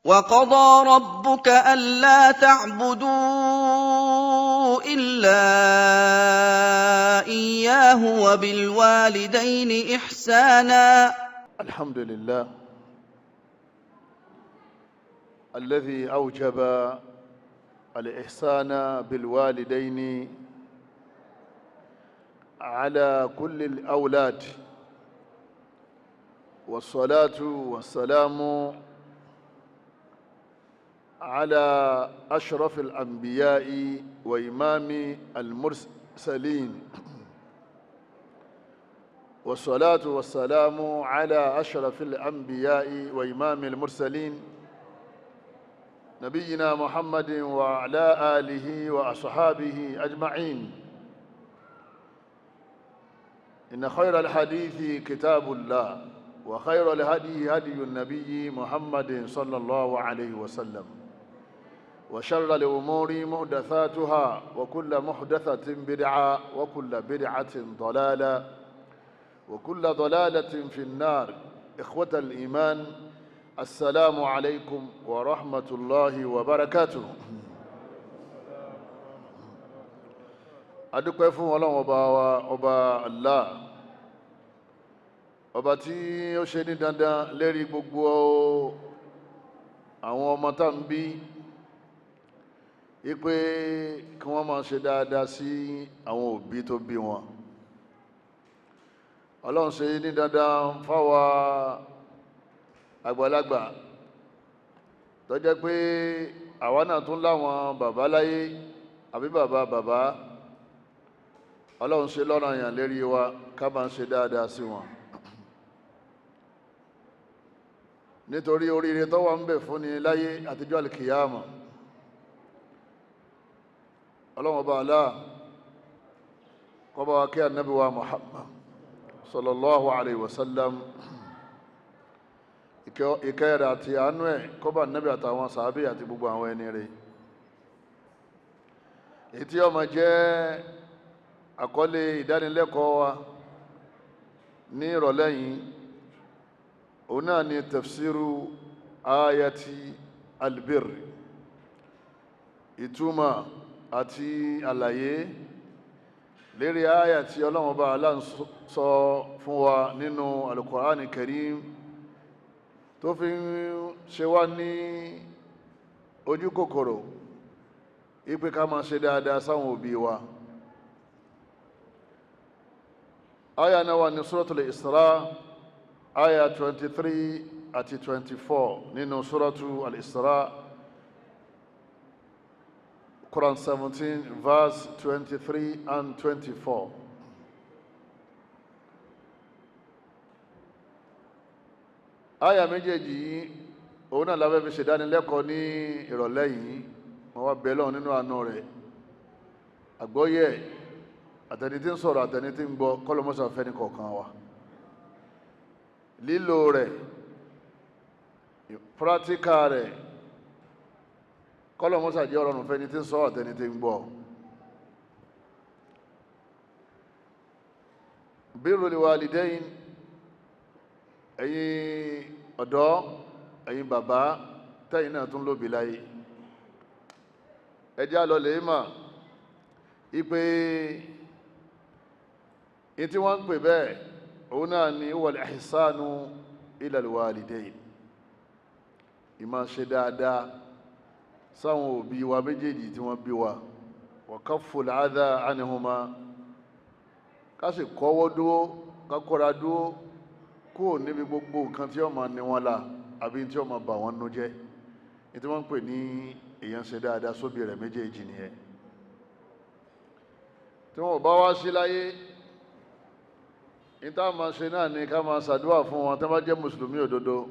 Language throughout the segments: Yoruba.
وقضى ربك ألا تعبدوا إلا إياه وبالوالدين إحسانا. الحمد لله الذي أوجب الإحسان بالوالدين على كل الأولاد، والصلاة والسلام على أشرف الأنبياء وإمام المرسلين، والصلاة والسلام على أشرف الأنبياء وإمام المرسلين نبينا محمد وعلى آله وأصحابه أجمعين. إن خير الحديث كتاب الله، وخير الهدي هدي النبي محمد صلى الله عليه وسلم، وشر الأمور محدثاتها، وكل محدثة بدعة، وكل بدعة ضلالة، وكل ضلالة في النار. إخوة الإيمان، السلام عليكم ورحمة الله وبركاته. Adúpẹ́ fún Ọlọ́run ọba wa, ọba Allah, ọba tí ó ṣe ní dandan lérí gbogbo àwọn ọmọ tá ń bí wípé kí wọ́n máa ṣe dáadáa sí àwọn òbí tó bí wọn. Ọlọ́run ṣe ní dandan fáwa àgbàlagbà tó jẹ́ pé àwa náà tún láwọn bàbá láyé àbí bàbá bàbá. Ọlọ́run ṣe lọ́ranyàn lérí wa ká máa ṣe dáadáa sí wọn, nítorí oríire tó wà ń bẹ fún ni láyé àtijọ́ alìkìyàmà. Ọlọ́run ọba Allah kó bá wa kí ànábì wa Muhammad sallallahu alayhi wa sallam, ìkẹ́ rẹ̀ àti àánú ẹ̀ kó bá ànábì àtàwọn sàábì àti gbogbo àwọn ẹni rẹ̀. Èyí tí ó máa jẹ́ àkọlé ìdánilẹ́kọ̀ọ́ wa ní ìrọ̀lẹ́ yìí, òun náà ni tafsiru ayati albir, ìtumọ̀ àti àlàyé lérí aya tí Ọlọ́run Ọba Allah ń sọ fún wa nínú Al-Qur'ani Karim, tó fi ń ṣe wá ní ojú kòkòrò ipe ká máa ṣe dáadáa sáwọn òbí wa. Aya náà wà ní Suratul Isra, aya 23 àti 24 nínú Suratu Al-Isra, Quran 17 verse 23 and 24. Aya méjèèjì yìí òun náà lábẹ́ fi ṣèdánilẹ́kọ̀ọ́ ní ìrọ̀lẹ́ yìí. Wọ́n wá bẹ̀ Ọlọ́run nínú àánú rẹ̀, àgbọ́yé àtẹni tí ń sọ̀rọ̀ àtẹni tí ń gbọ́, kọ́lọ́mọ́sà fẹ́ni kọ̀ọ̀kan wa. Lílò rẹ̀, pírátíkà rẹ̀, kọ́lọ́mọ́sà jẹ́ ọ̀rọ̀rùn fẹ́ni tí ń sọ àtẹni tí ń gbọ́. Birrul walidain, ẹ̀yin ọ̀dọ́, ẹ̀yin bàbá tẹ́yìn náà tún lóbi láyé, ẹ jẹ́ á lọ lè mà ipe tí wọ́n ń pè bẹ́ẹ̀, òun náà ni wal ihsanu ila al-walidain, ìmá ṣe dáadáa sáwọn òbí wa méjèèjì tí wọ́n bí wa, wa kafful adha anhuma, ká sì kọ́wọ́ dúó, ká kọ́ra dúó kúrò níbi gbogbo nǹkan tí ó máa ní wọn la àbí tí ó máa bà wọ́n nú jẹ́. Ní tí wọ́n ń pè ní èèyàn ṣe dáadáa sóbí rẹ̀ méjèèjì nìyẹn. Tí wọ́n bá wá sí láyé, ní tá a máa ṣe náà ni ká máa ṣàdúrà fún wọn tó bá jẹ́ mùsùlùmí òdodo,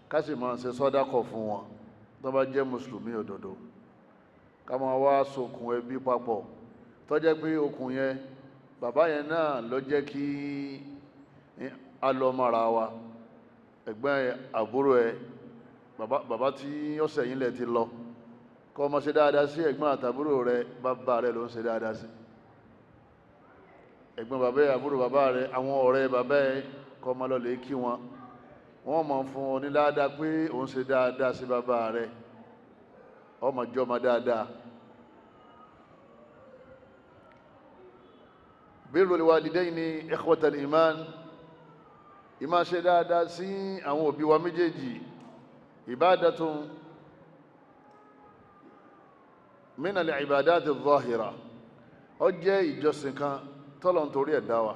ká sì máa ṣe sọ́dákọ̀ fún wọn tó bá jẹ́ mùsùlùmí òdodo, ká máa wá sokùn ẹbí papọ̀ tó jẹ́ pé okùn yẹn bàbá yẹn náà ló jẹ́ kí a lọ mọ́ra wa, ẹ̀gbọ́n ẹ, àbúrò ẹ, bàbá tí ọ̀sẹ̀ yìí lẹ̀ ti lọ, kọ́ ọmọ ṣe dáadáa sí ẹ̀gbọ́n àtàbúrò rẹ, bàbá rẹ ló ń ṣe dáadáa sí. Ẹ̀gbọ́n bàbá ẹ, àbúrò bàbá rẹ, àwọn ọ̀rẹ́ bàbá ẹ, kọ́ ọmọ lọ lè kí wọn. Wọ́n máa fún ọ ní ládàá pé òun ṣe dáadáa sí bàbá rẹ̀, ọmọ jọmọ dáadáa. Birrul walidayni ikhwatal iman, ìmá ṣe dáadáa sí àwọn òbí wa méjèèjì, ibadatun minal ibadati adh-dhahira, ó jẹ́ ìjọsìn kan tọ́lọ̀ ń torí ẹ̀ dá wa,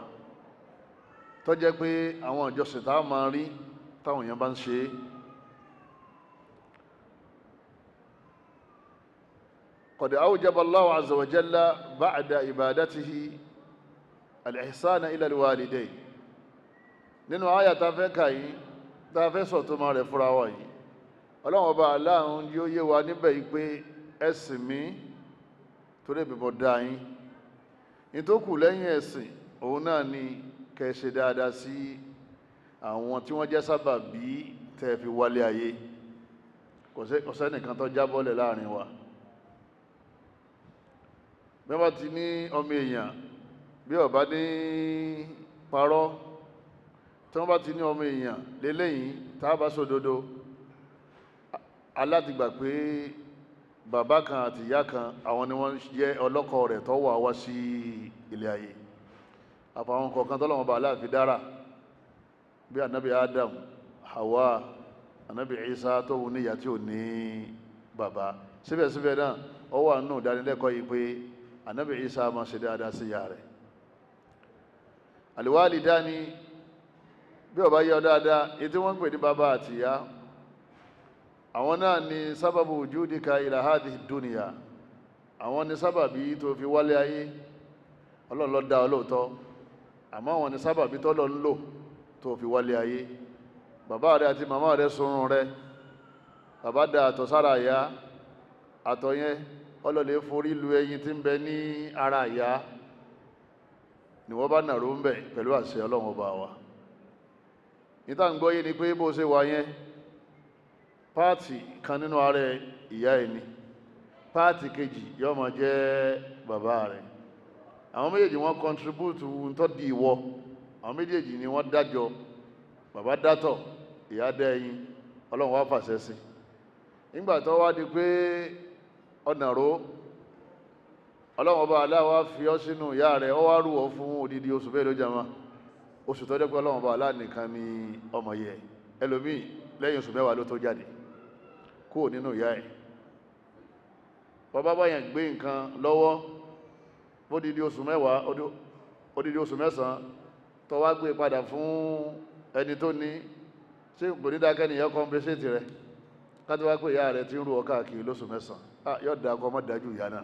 tó jẹ́ pé àwọn ìjọsìn tá a máa rí táwọn èèyàn bá ń ṣe é. Qad awjaba Allahu azza wa jalla ba'da ibadatihi al-ihsana ila al-walidayn. Nínú àyà tá a fẹ́ kà yìí, tá a fẹ́ sọ̀tún máa rẹ̀ fúnra wa yìí, Ọlọ́run ọba aláàrùn yóò yé wa níbẹ̀ yìí pé ẹ̀sìn mi torí èmi bọ̀ dá yín, nítòkù lẹ́yìn ẹ̀sìn òun náà ni kẹ́ ẹ ṣe dáadáa sí àwọn tí wọ́n jẹ́ sábàbí tẹ́ fi wálé ayé. Kò sẹ́nìkan tó jábọ́lẹ̀ láàrin wa. Bí wọ́n ti ní ọmọ èèyàn bí ó bá ní parọ́, tí wọ́n bá ti ní ọmọ èèyàn lélẹ́yìn tá a bá sódodo, alátìgbà pé bàbá kan àti ìyá kan àwọn ni wọ́n jẹ́ ọlọ́kọ rẹ̀ tó wà wá sí ilé ayé. Àfàwọn kọ̀ọ̀kan tọ́lọ́wọ́n bá aláàfin dára bí anabi Adam, Hawa, anabi Isa tó wù ní ìyá tí ò ní bàbá. Síbẹ̀síbẹ̀ náà ó wà nínú ìdánilẹ́kọ̀ọ́ yìí pé anabi Isa máa ṣe dáadáa sí ìyá rẹ̀. Àlùwálìdání bí ó bá yọ dáadáa, èyí tí wọ́n ń pè ní bàbá àti ìyá, àwọn náà ni sábàbù wujudika ila hadhihi dunya, àwọn ni sábàbí tó fi wálé ayé. Ọlọ́run ló dá ọ lóòótọ́, àmọ́ àwọn ni sábàbí tọ́lọ́ ń lò tó fi wálé ayé. Bàbá rẹ àti màmá rẹ sunrun rẹ, bàbá da àtọ̀ sára ìyá, àtọ̀ yẹn ọlọ́lẹ̀ forí lu ẹyin tí ń bẹ ní ara ìyá, ni wọ́n bá nàró ń bẹ̀ pẹ̀lú àṣẹ Ọlọ́run ọba wa. Níta ń gbọ́ yé ni pé bó ṣe wà yẹn, páàtì kan nínú ara ìyá ẹni, páàtì kejì yóò máa jẹ́ bàbá rẹ̀. Àwọn méjèèjì wọ́n kọntribútù tó di ìwọ, àwọn méjèèjì ni wọ́n dájọ́. Bàbá dátọ̀, ìyá dá ẹyin, Ọlọ́run wá fàṣẹ sí. Nígbà tó wá di pé ọ̀nàró, Ọlọ́run ọba aláwa fi ọ́ sínú ìyá rẹ̀, ó wá rú ọ fún odidi oṣù bẹ́ẹ̀ ló jama, oṣù tó jẹ́ pé Ọlọ́run ọba aláà nìkan ni ọmọ yẹ. Ẹlòmíì lẹ́yìn oṣù mẹ́wàá ló tó jáde kúrò nínú ìyá ẹ̀. Bàbá báyẹn gbé nǹkan lọ́wọ́ odidi oṣù mẹ́wàá, odidi oṣù mẹ́sàn-án, tó wá gbé padà fún ẹni tó ní, ṣé kò ní dákẹ́ nìyẹn kọ́mpẹ́sẹ̀tì rẹ̀? Káti wá pé ìyá rẹ̀ ti ń rú ọ káàkiri lóṣù mẹ́sàn-án, yóò dá ọkọ ọmọ dájú ìyá náà.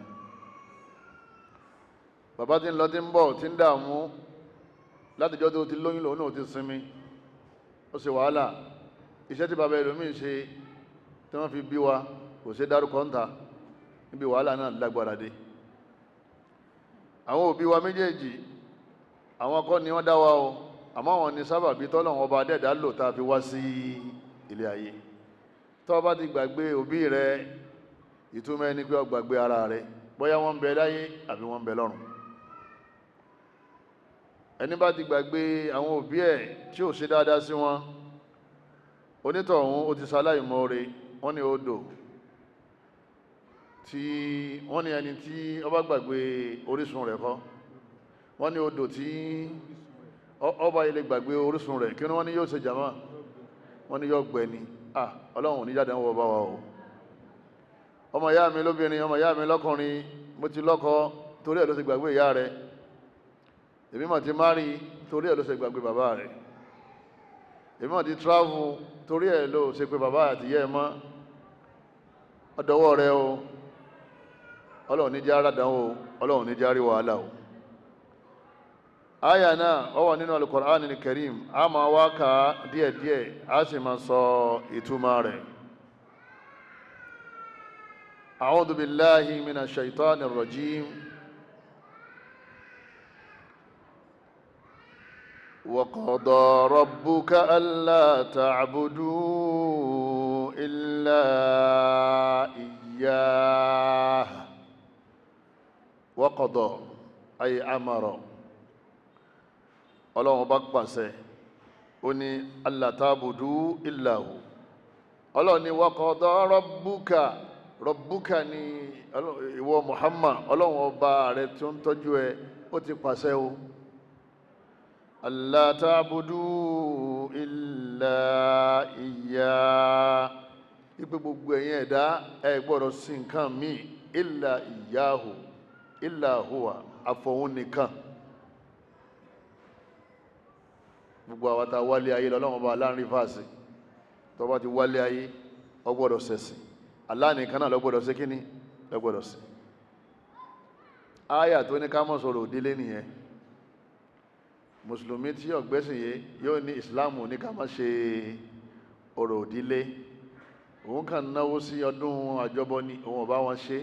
Bàbá tí ń lọ tí ń bọ̀ tí ń dààmú látijọ́ tó ti lóyún lòun náà ti sinmi, ó ṣe wàhálà. Iṣẹ́ tí bàbá ẹlòmíì ṣe tí wọ́n fi bí wa kò ṣe dárúkọ ń ta, níbi wàhálà náà lágbára dé. Àwọn òbí wa méjèèjì, àwọn kọ́ ni wọ́n dá wa o, àmọ́ àwọn ni sábàbí tọ́lọ́run ọba dẹ́ẹ̀dá lò tá a fi wá sí ilé ayé. Tó bá ti gbàgbé òbí rẹ, ìtumọ̀ ẹni pé ó gbàgbé ara rẹ, bóyá wọ́n ń bẹ láyé àbí wọ́n ń bẹ lọ́run. Ẹni bá ti gbàgbé àwọn òbí ẹ̀ tí ò ṣe dáadáa sí wọn, onítọ̀hún ó ti ṣaláìmoore. Wọ́n ní odò tí wọ́n ní ẹni tí ó bá gbàgbé orísun rẹ̀ kọ́, wọ́n ní odò tí ọba ilé gbàgbé orísun rẹ̀, kí wọ́n ní yóò ṣe jàmá? Wọ́n ní yóò gbẹ ni. Ọlọ́run ò ní jáde wọ bá wa o. Ọmọ ìyá mi lóbìnrin, ọmọ ìyá mi lọ́kùnrin, mo ti lọ́kọ torí ẹ̀ ló ṣe gbàgbé ìyá rẹ̀. Èmi mà ti márì torí ẹ̀ ló ṣe gbàgbé bàbá rẹ̀. Èmi mà ti travel torí ẹ̀ ló ṣe pé bàbá àti ìyá ẹ̀ mọ́. Ọ̀dọ̀wọ́ rẹ o. Ọlọ́run ní jẹ́ aládàáwò o, Ọlọ́run ní jẹ́ àrí wàhálà o. Àyà náà ó wà nínú Al-Qur'an al-Karim, a máa wá kà á díẹ̀díẹ̀, a sì máa sọ ìtumọ̀ rẹ̀. A'udhu billahi minash shaitanir rajim. Wa qada rabbuka alla ta'budu illa iyyah. Wa qada ay amara. Ọlọ́run bá pàṣẹ, Ó ní alla ta'budu illa hu. Ọlọ́run ní wa qada rabbuka, rabbuka ní ìwọ Muhammad, ọlọ́run ọba rẹ tí ó ń tọ́jú ẹ, ó ti pàṣẹ o, alla ta'budu illa iyya, ipe gbogbo ẹ̀yin ẹ̀dá ẹ gbọ́dọ̀ sí nǹkan míì illa iyyahu, illa huwa, àfọ̀hún nìkan. Gbogbo àwọn tá a wálé ayé lọ́lọ́run ọba láàrin fàásì, tó bá ti wálé ayé ó gbọ́dọ̀ ṣẹ̀sìn Allah nìkan náà ló gbọ́dọ̀ ṣe kíní, ló gbọ́dọ̀ ṣe. Áyà tó ní ká má sọ̀rọ̀ òdílé nìyẹn. Mùsùlùmí tí ọ̀gbẹ́sìn yé yóò ní ìsìláàmù ní ká má ṣe ọ̀rọ̀ òdílé, òun kàn náwó sí ọdún àjọbọ ni òun ọba wọn ṣe,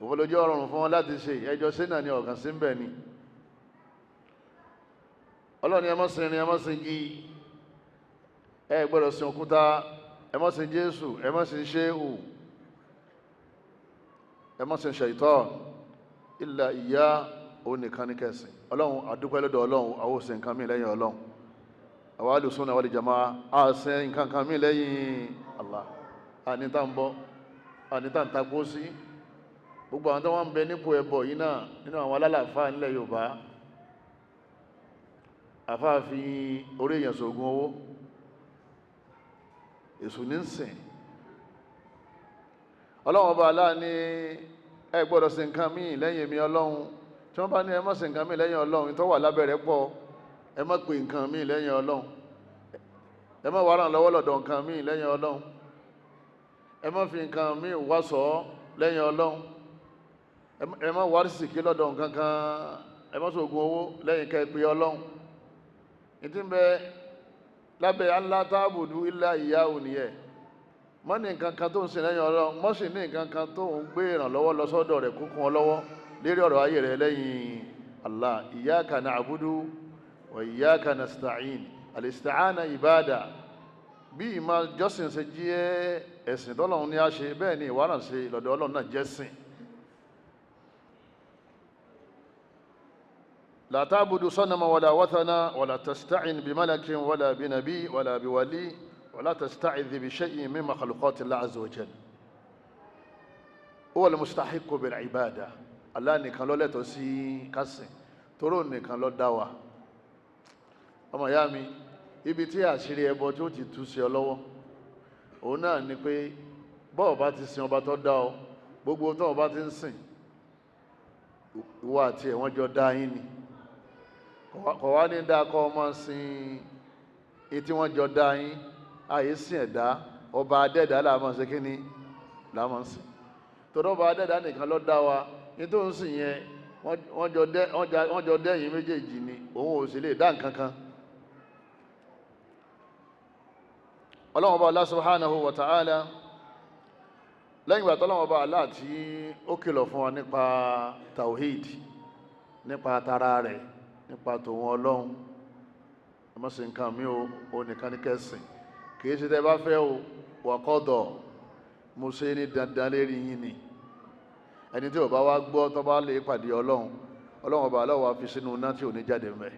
òun lójú ọrọ̀rùn fún wọn láti ṣe ẹjọ́ sí náà ni ọ̀kan sí ń bẹ̀ ni. Ọlọ́run ni ẹ má sin irin, ẹ má sin igi, ẹ gbọ́dọ̀ sin òkúta, ẹ má sin Jésù, ẹ má sin ṣéhù, ẹ má sin ṣàìtàn, illa ìyá, òun nìkan ní kẹsìn. Ọlọ́run àdúpẹ́ lọ́dọ̀ Ọlọ́run, àwọn òsìn nǹkan mí lẹ́yìn Ọlọ́run. Àwọn alùsùn wal jamaa àsìn nǹkan kan mí lẹ́yìn Allah. Ànítà ń bọ́, ànítà ń takó sí gbogbo àwọn tó wọ́n ń bẹ nípò ẹbọ yìí náà nínú àwọn alálàáfáà nílẹ̀ Yorùbá. Àfáà fi orí èèyàn sògùn owó, èṣù ní sìn. Ọlọ́run ọba aláà ní ẹ gbọ́dọ̀ sí nǹkan míì lẹ́yìn èmi Ọlọ́run. Tí wọ́n bá ní ẹ má sí nǹkan míì lẹ́yìn Ọlọ́run, tó wà lábẹ́ rẹ̀ pọ̀. Ẹ má pè nǹkan míì lẹ́yìn Ọlọ́run, ẹ má wàràn lọ́wọ́ lọ́dọ̀ nǹkan míì lẹ́yìn Ọlọ́run, ẹ má fi nǹkan míì wá sọ lẹ́yìn Ọlọ́run, ẹ má wárísìkí lọ́dọ̀ nǹkan kan, ẹ má sògùn owó lẹ́yìn kẹ́ pé Ọlọ́run. Ìtí ń bẹ lábẹ́ alla ta'budu illa iyyahu nìyẹn. Mọ́ ní nǹkan kan tó ń sìn lẹ́yìn Ọlọ́run, mọ́ sì ní nǹkan kan tó ń gbé ìrànlọ́wọ́ lọ sọ́dọ̀ rẹ̀ kúnkún ọ lọ́wọ́ lérí ọ̀rọ̀ ayé rẹ̀ lẹ́yìn Allah. Iyyaka na'budu wa iyyaka nasta'in. Al-isti'ana ìbáàdà, bí ìmọ̀ jọ́sìn ṣe jẹ́ ẹ̀sìn tọ́lọ́run ní a ṣe, bẹ́ẹ̀ ni ìwárànṣe lọ́dọ̀ Ọlọ́run náà jẹ́sìn. La ta'budu sanama wala wathana wala tasta'in bi malakin wala bi nabi wala bi wali wala tasta'idh bi shay'in min makhluqati Allah azza wa jalla. Huwa al-mustahiqqu bil ibada. Allah nìkan ló lẹ́tọ̀ọ́ sí kásìn, toró nìkan ló dá wa. Ọmọ ìyá mi, ibi tí àṣírí ẹbọ tí ó ti tú sí ọ lọ́wọ́, òun náà ni pé bọ́ọ̀ bá ti sin ọba tó dá ọ, gbogbo tó ọba ti ń sìn, ìwọ àti ẹ̀ wọ́n jọ dá yín ni. Kọ̀ wá ní dáa kọ́ ọmọ sin etí wọ́n jọ dá yín, àyè sìn ẹ̀dá, ọba adẹ́dá làá ṣe kíni làá sìn. Tọ́dọ̀ ọba adẹ́dá nìkan ló dá wa, ní tó ń sìn yẹn wọ́n jọ dẹ́yìn méjèèjì ni, òun ò sì lè dá nǹkan kan. Ọlọ́run ọba Allah subhanahu wa ta'ala, lẹ́yìn ìgbà tọ́lọ́run ọba Allah tí ó kìlọ̀ fún wa nípa tawhid, nípa tara rẹ̀, nípa tòun Ọlọ́run, ẹ má ṣe nǹkan mi ò nìkan ní kẹsìn, kìí ṣe tẹ́ bá fẹ́ o, wa qada, mo ṣe ní dandan lérí yín ni. Ẹni tí ò bá wá gbọ́ tó bá lè pàdé Ọlọ́run, Ọlọ́run ọba Allah wá fi sínú iná tí ò ní jáde mẹ́.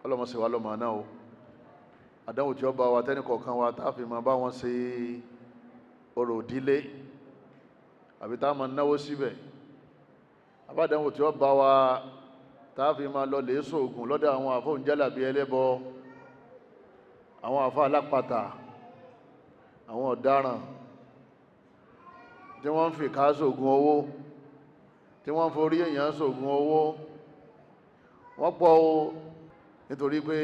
Ọlọ́run ṣe wá lọ́mọ náà o. Àdánwò tí ó bá wa tẹ́nì kọ̀ọ̀kan wa tá a fi máa bá wọn ṣe orò ìdílé, àbí tá a máa náwó síbẹ̀, àbádánwò tí ó bá wa tá a fi máa lọ lè sóògùn lọ́dọ̀ àwọn àfóúnjálàbí ẹlẹ́bọ, àwọn àfá alápatà, àwọn ọ̀daràn tí wọ́n ń fi ká sóògùn owó, tí wọ́n ń forí èèyàn sóògùn owó, wọ́n pọ̀ o. Nítorí pé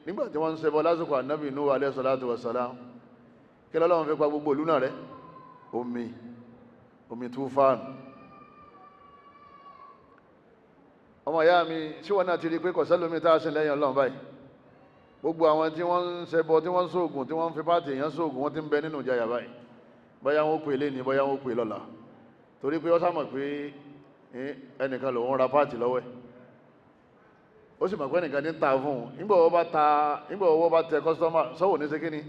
nígbà tí wọ́n ń ṣẹbọ lásìkò ànábì Nuhu alayhi salatu wassalam, kí lọ́lọ́run fi pa gbogbo ìlú náà rẹ́? Omi, omi túfánù. Ọmọ ìyá mi, ṣé wọ́n náà ti rí pé kò sẹ́lómi tá a ṣe lẹ́yìn Ọlọ́run báyìí? Gbogbo àwọn tí wọ́n ń ṣẹbọ, tí wọ́n ń ṣoògùn, tí wọ́n ń fi pàtì èèyàn ṣoògùn, wọ́n ti ń bẹ nínú ìjayà báyìí. Bóyá wọ́n pè lé ní, bóyá wọ́n pè lọ́la, torí pé ó sá mọ̀ pé ẹnìkan lòun ra pàtì lọ́wọ́ ẹ̀, ó sì mọ̀ pé ẹnìkan ní ta fún un. Nígbà owó bá ta, nígbà owó bá tẹ kọ́sítọ́mà, sọ́wọ́ ní ṣe kíni,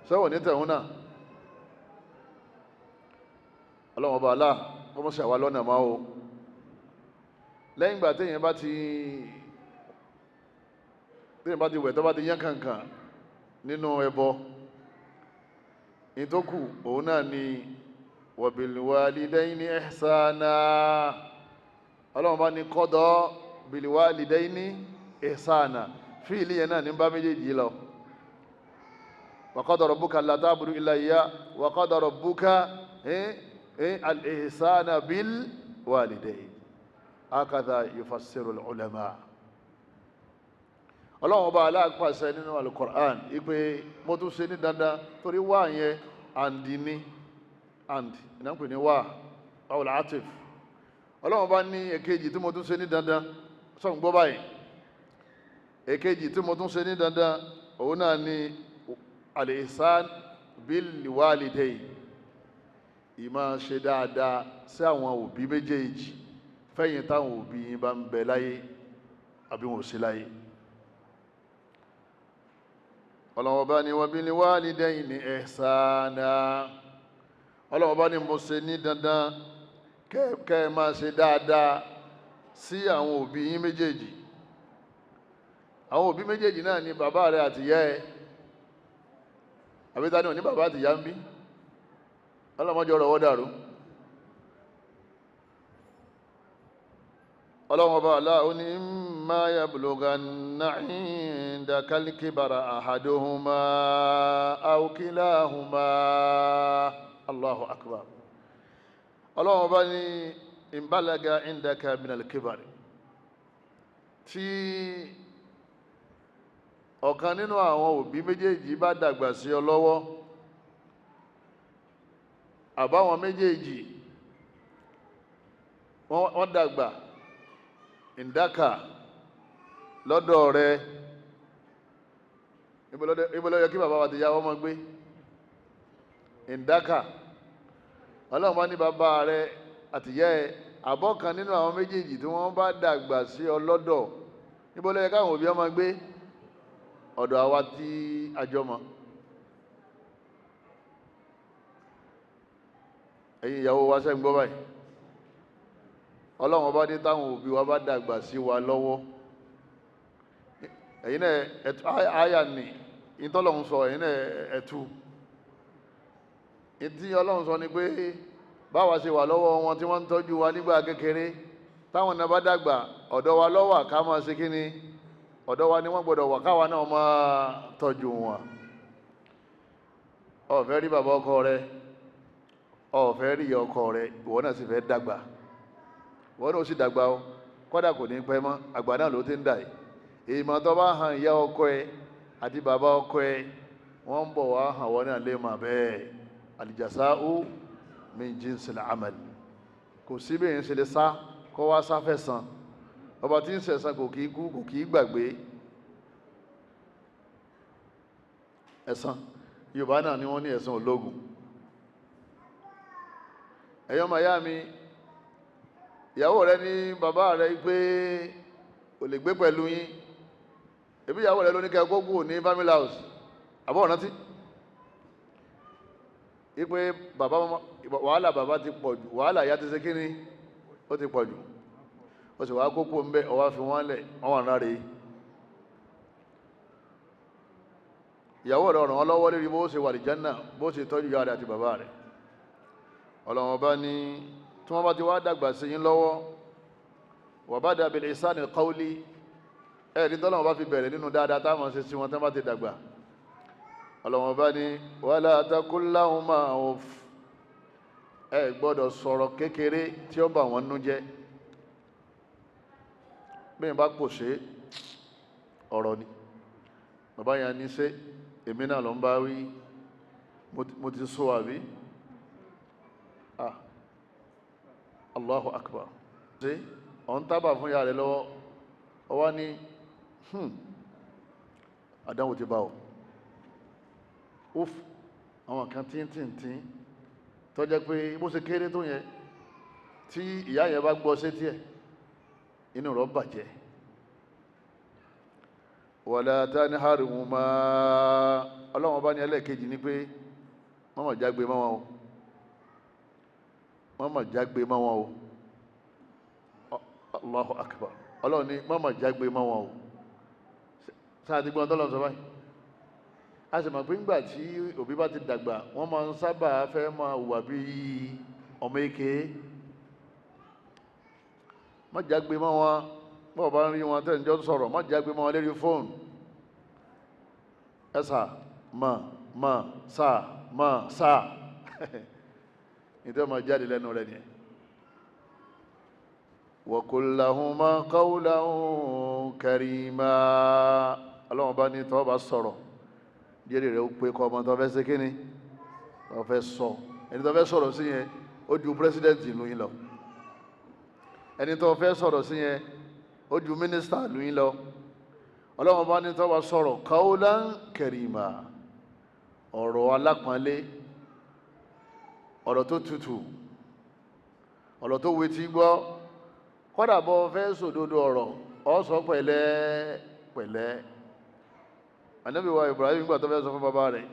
sọ́wọ́ ní tẹ̀hún náà. Ọlọ́run ọba Allah kọ́mọ́sí àwa lọ́nà máa o. Lẹ́yìn ìgbà téèyàn bá ti Tí ìbá ti wẹ̀ tó bá ti yán kankan nínú ẹbọ, ìtókù òun náà ni wa bil walidayni ihsana. Ọlọ́run bá ní qada bil walidayni ihsana, fíìlì yẹn náà ní bá méjèèjì lọ. Wa qada rabbuka alla ta'budu illa iyyah wa qada rabbuka al-ihsana bil walidayn. Hakadha yufassiru al-ulama. Ọlọ́run ọba aláàpàṣẹ nínú al-Qur'an ipe mo tún ṣe ní dandan, torí wà yẹn àǹdí ní and ìnáwó ní wà báwo la atif. Ọlọ́run ọba ní èkejì tí mo tún ṣe ní dandan, sọ̀n gbọ́ báyìí, èkejì tí mo tún ṣe ní dandan òun náà ni al-ihsan bil walidayn, ìmá ṣe dáadáa sí àwọn òbí méjèèjì fẹ́yìn táwọn òbí yín bá ń bẹ láyé àbí wọn ò sí láyé. Ọlọ́wọ́ bá ní wa bil walidayni ihsana. Ọlọ́wọ́ bá ní mo ṣe ní dandan kẹ́ ẹ máa ṣe dáadáa sí àwọn òbí yín méjèèjì. Àwọn òbí méjèèjì náà ni bàbá rẹ àti ìyá ẹ. Àbí ta ni ò ní bàbá àti ìyá ń bí? Ọlọ́mọjọ́ rọ̀ wọ́ dàrú. Ọlọ́run ọba Allah ó ní imma yablughanna indaka al-kibara ahaduhuma aw kilahuma. Allahu akbar. Ọlọ́run ọba ní in balaga indaka min al-kibari, tí ọ̀kan nínú àwọn òbí méjèèjì bá dàgbà sí ọ lọ́wọ́, àbáwọn méjèèjì wọ́n dàgbà ìdáka lọ́dọ̀ rẹ, ibo ló yẹ kí bàbá wa ti ya wọ́n mọ́ gbé ìdáka. Ọlọ́run bá ní bàbá rẹ àtìyẹ́ ẹ àbọ̀ kan nínú àwọn méjèèjì tí wọ́n bá dàgbà sí ọ lọ́dọ̀, ibo ló yẹ káwọn òbí ọmọ gbé? Ọ̀dọ̀ àwa tí a jọ mọ́. Ẹ̀yin ìyàwó wa ṣe ń gbọ́ báyìí, Ọlọ́run ọba ní táwọn òbí wa bá dàgbà sí wa lọ́wọ́, ẹ̀yin náà ẹ̀tú àyà ní ìtọ́lọ́run sọ, ẹ̀yin náà ẹ̀tú ìtí Ọlọ́run sọ ni pé báwa ṣe wà lọ́wọ́ wọn tí wọ́n ń tọ́jú wa nígbà kékeré, táwọn náà bá dàgbà ọ̀dọ̀ wa ló wà ká máa ṣe kíni, ọ̀dọ̀ wa ni wọ́n gbọ́dọ̀ wà káwa náà máa tọ́jú wọn. Ó fẹ́ rí bàbá ọkọ rẹ, ó fẹ́ rí ìyá ọkọ rẹ, ìwọ náà sì fẹ́ dàgbà, wọ́n náà sì dàgbà o, kọ́dà kò ní pẹ́ mọ́, àgbà náà ló ti ń dà yìí. Ìmọ̀ tó bá hàn ìyá ọkọ ẹ àti bàbá ọkọ ẹ, wọ́n ń bọ̀ wá hàn wọ́n náà lè mà bẹ́ẹ̀. Al-jasā'u min jinsil amal. Kò sí bí èyí ṣe lè sá kó wá sáfẹ́ san. Ọba tí ń sẹ̀san kò kì í kú, kò kì í gbàgbé ẹ̀san. Yorùbá náà ni wọ́n ní ẹ̀san ológun. Ẹ̀yọ́ màyá mi, ìyàwó rẹ ní bàbá rẹ pé ò lè gbé pẹ̀lú yín, ẹbí ìyàwó rẹ ló ní kẹ́ kókù ní family house, àbọ̀ rántí wípé bàbá wàhálà bàbá ti pọ̀ jù, wàhálà ìyá ti ṣe kíni ó ti pọ̀ jù, ó sì wá kókó ń bẹ́, ọwá fi wọ́n lẹ̀, wọ́n wà ráre. Ìyàwó rẹ ràn wọ́n lọ́wọ́ lérí bó ṣe wà ní Jánnà, bó ṣe tọ́jú ìyá rẹ àti bàbá rẹ. Ọlọ́run ọba ní tí wọ́n bá ti wá dàgbà sí yín lọ́wọ́, wà bá dàbí ìsáni kọ́ọ́lì, ẹ̀rí tọ́lọ́wọ́n bá fi bẹ̀rẹ̀ nínú dáadáa táwọn ṣe sí wọn tí wọ́n bá ti dàgbà. Ọlọ́wọ́n bá ní wala taqul lahuma uff, ẹ gbọ́dọ̀ sọ̀rọ̀ kékeré tí ó bà wọ́n nú jẹ́. Bí n bá pòṣé ọ̀rọ̀ ni bàbá yẹn ní ṣe èmi náà ló ń bá wí, mo ti sọ àbí? Ah, Allahu akbar. Ṣe ọ̀n tábà fún ìyá rẹ̀ lọ́wọ́, ọwá ní àdánwò ti bá ọ. Uf, àwọn kan tíntìntín tó jẹ́ pé bó ṣe kéré tó yẹn, tí ìyá yẹn bá gbọ́ sétí ẹ̀, inú rẹ̀ bàjẹ́. Wala tanharhuma, Ọlọ́run bá ní ẹlẹ́ẹ̀kejì ni pé má mà jágbe mọ́ wọn o, má mà jágbe mọ́ wọn o. Allahu akbar. Ọlọ́run ní má mà jágbe mọ́ wọn o. Sáà ti gbọ́n tọ́lọ̀ sọ báyìí. A sì mọ̀ pé ńgbà tí òbí bá ti dàgbà, wọ́n máa ń sábà fẹ́ máa hùwà bí ọmọ èké. Má jágbe mọ́ wọn, bọ́ọ̀ bá ń rí wọn tẹ́ ń jọ sọ̀rọ̀, má jágbe mọ́ wọn lérí fóònù. Ẹ̀sà mọ̀ mọ̀ sà mọ̀ sà, nítorí máa jáde lẹ́nu rẹ̀ nìyẹn. Wa qul lahuma qawlan karima. Ọlọ́run bá ní tọ́ bá sọ̀rọ̀ díẹ̀ rẹ̀ ó pé kọ́ ọmọ tó fẹ́ ṣe kíni tó fẹ́ sọ. Ẹni tó fẹ́ sọ̀rọ̀ sí yẹn ó ju pírẹsidẹ́ǹtì ìlú yín lọ. Ẹni tó fẹ́ sọ̀rọ̀ sí yẹn ó ju mínísítà ìlú yín lọ. Ọlọ́run bá ní tọ́ bá sọ̀rọ̀ qawlan karima, ọ̀rọ̀ alápọ̀nlé, ọ̀rọ̀ tó tutù, ọ̀rọ̀ tó wetí gbọ́. Kọ́dà bọ́ fẹ́ sòdodo ọ̀rọ̀, ó sọ pẹ̀lẹ́ pẹ̀lẹ́. Ànábì wa Ibrahim gbà tó fẹ́ sọ fún bàbá rẹ̀,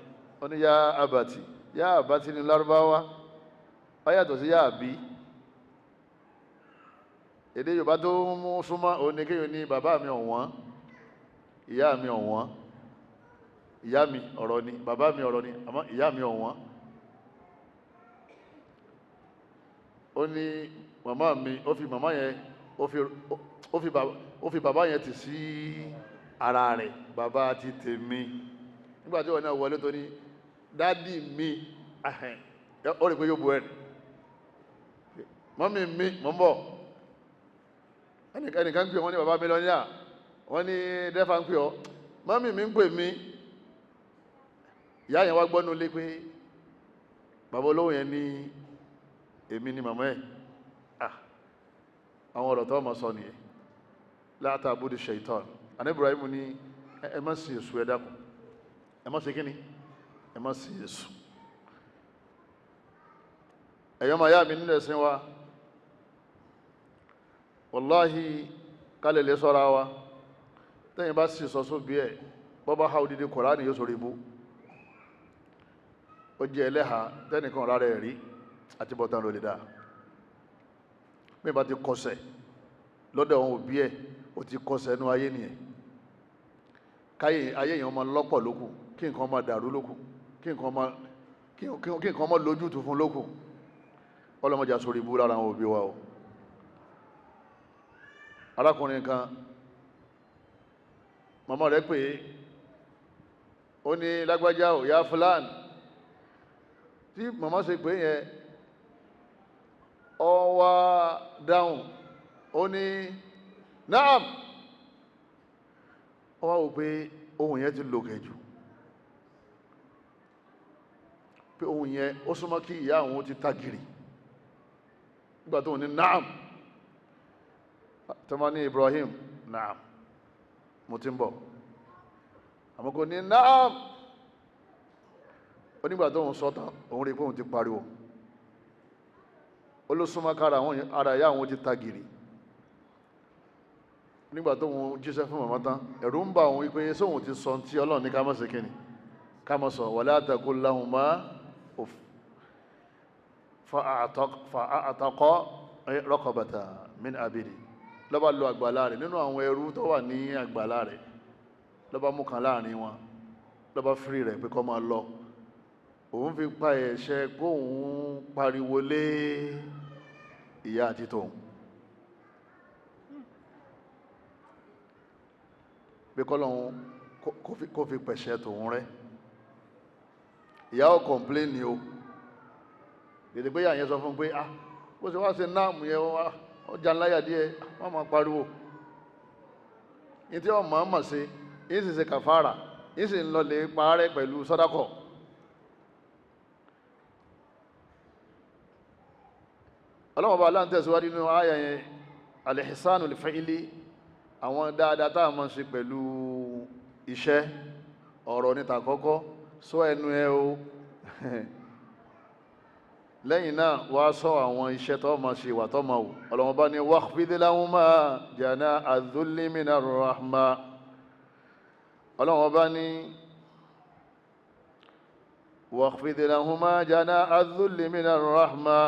ó ní yá abàtì. Yá abàtì ní Lárúbáwá, ó yàtọ̀ sí yá àbí. Èdè Yorùbá tó mú súnmọ́ òun ní kéèyàn ní bàbá mi ọ̀wọ́n, ìyá mi ọ̀wọ́n. Ìyá mi ọ̀rọ̀ ni, bàbá mi ọ̀rọ̀ ni, àmọ́ ìyá mi ọ̀wọ́n. Ó ní màmá mi, ó fi màmá yẹn, ó fi bàbá yẹn tì sí ara rẹ̀, bàbá ti tèmi. Nígbà tí wọn náà wọlé tó ní dádì mi, ó rí pé yóò bu ẹ̀rì. Mọ́mí mi, mọ́ ń bọ̀. Ẹnìkan ń pè wọ́n ní bàbá mi lọ́níà, wọ́n ní dẹ́fà ń pè ọ́, mọ́mí mi ń pè mí. Ìyá yẹn wá gbọ́nú lé pé bàbá olówó yẹn ní èmi ni màmá ẹ̀. Àwọn ọ̀rọ̀ tó ọmọ sọ nìyẹn. La ta'budu shaitan. Ànábì Ibrahim ní ẹ má sí èṣù, ẹ dákun, ẹ má ṣe kíni, ẹ má sí èṣù. Ẹ̀yọ́ máa yá mi nílẹ̀ ẹ̀sìn wa, wàláhì kálẹ̀ lè sọ́ra wa. Tẹ́yìn bá sì sọ sóbi ẹ̀, bọ́bá ha odidi Kùránì yóò sórí ibú. Ó jẹ́ ẹlẹ́ha tẹ́nìkan rárá ẹ̀ rí àti bọ́tán ló lè dáa. Bí bá ti kọsẹ̀ lọ́dọ̀ àwọn òbí ẹ̀, ó ti kọsẹ̀ ẹnu ayé nìyẹn. Káyé ayé èèyàn máa lọ́pọ̀ lókù, kí nǹkan máa dàrú lókù, kí nǹkan máa lójútùú fún lókù. Ọlọ́mọdé aṣọ́rí ibú lára àwọn òbí wa o. Arákùnrin kan, màmá rẹ̀ pé ó ní lágbájá ò yá fúlàn. Tí màmá ṣe pé yẹn, ó wá dáhùn, ó ní naam. Ó wá wò pé ohùn yẹn ti lòkè jù, pé ohùn yẹn ó súnmọ́ kí ìyá àwọn ti tagìrì nígbà tó ní naam. Tó máa ní Ibrahim, naam, mo ti ń bọ̀. Àmọ́ kò ní naam. Ó nígbà tó ń sọ tán, òun rí pé òun ti pariwo. Ó ló súnmọ́ kára ara ìyá àwọn ti tagìrì. Nígbà tó ń jíṣẹ́ fún màmá tán, ẹ̀rù ń bà òun wípé sóhun ti sọ tí Ọlọ́run ní ká má ṣe kíni, ká má sọ wala taqul lahuma uff fa a'taqa raqabata min abidi. Ló bá lọ àgbàlá rẹ̀ nínú àwọn ẹrú tó wà ní àgbàlá rẹ̀, ló bá mú kan láàrin wọn, ló bá fírí rẹ̀ pé kó máa lọ. Òun fi pa ẹ̀ṣẹ̀ kóhun pariwo lé ìyá àti tòun pé kọ́lọ́hun kó fi pẹ̀ṣẹ̀ tòun rẹ́. Ìyá ò kọ̀mpléènì o. Gèdè pé yàyẹn sọ fún pé ah, bó ṣe wá ṣe náàmù yẹn, ó jà ńláyà díẹ̀, wọ́n máa pariwo ní tí wọ́n máa mọ̀ sí yìí, sì ṣe kàfàrà yìí, sì ń lọ lè parẹ́ pẹ̀lú sọ́dákọ̀. Ọlọ́wọ́n bá aláǹtẹ̀síwájú nínú àyà yẹn, al-ihsanu li-fi'li, àwọn dáadáa tá a máa ṣe pẹ̀lú iṣẹ́. Ọ̀rọ̀ níta kọ́kọ́ sọ ẹnu ẹ o. Lẹ́yìn náà wá sọ àwọn iṣẹ́ tó máa ṣe, ìwà tó máa wù. Ọlọ́wọ́n bá ní wakhfid lahuma janaha dhulli minar rahma. Ọlọ́wọ́n bá ní wakhfid lahuma janaha dhulli minar rahma.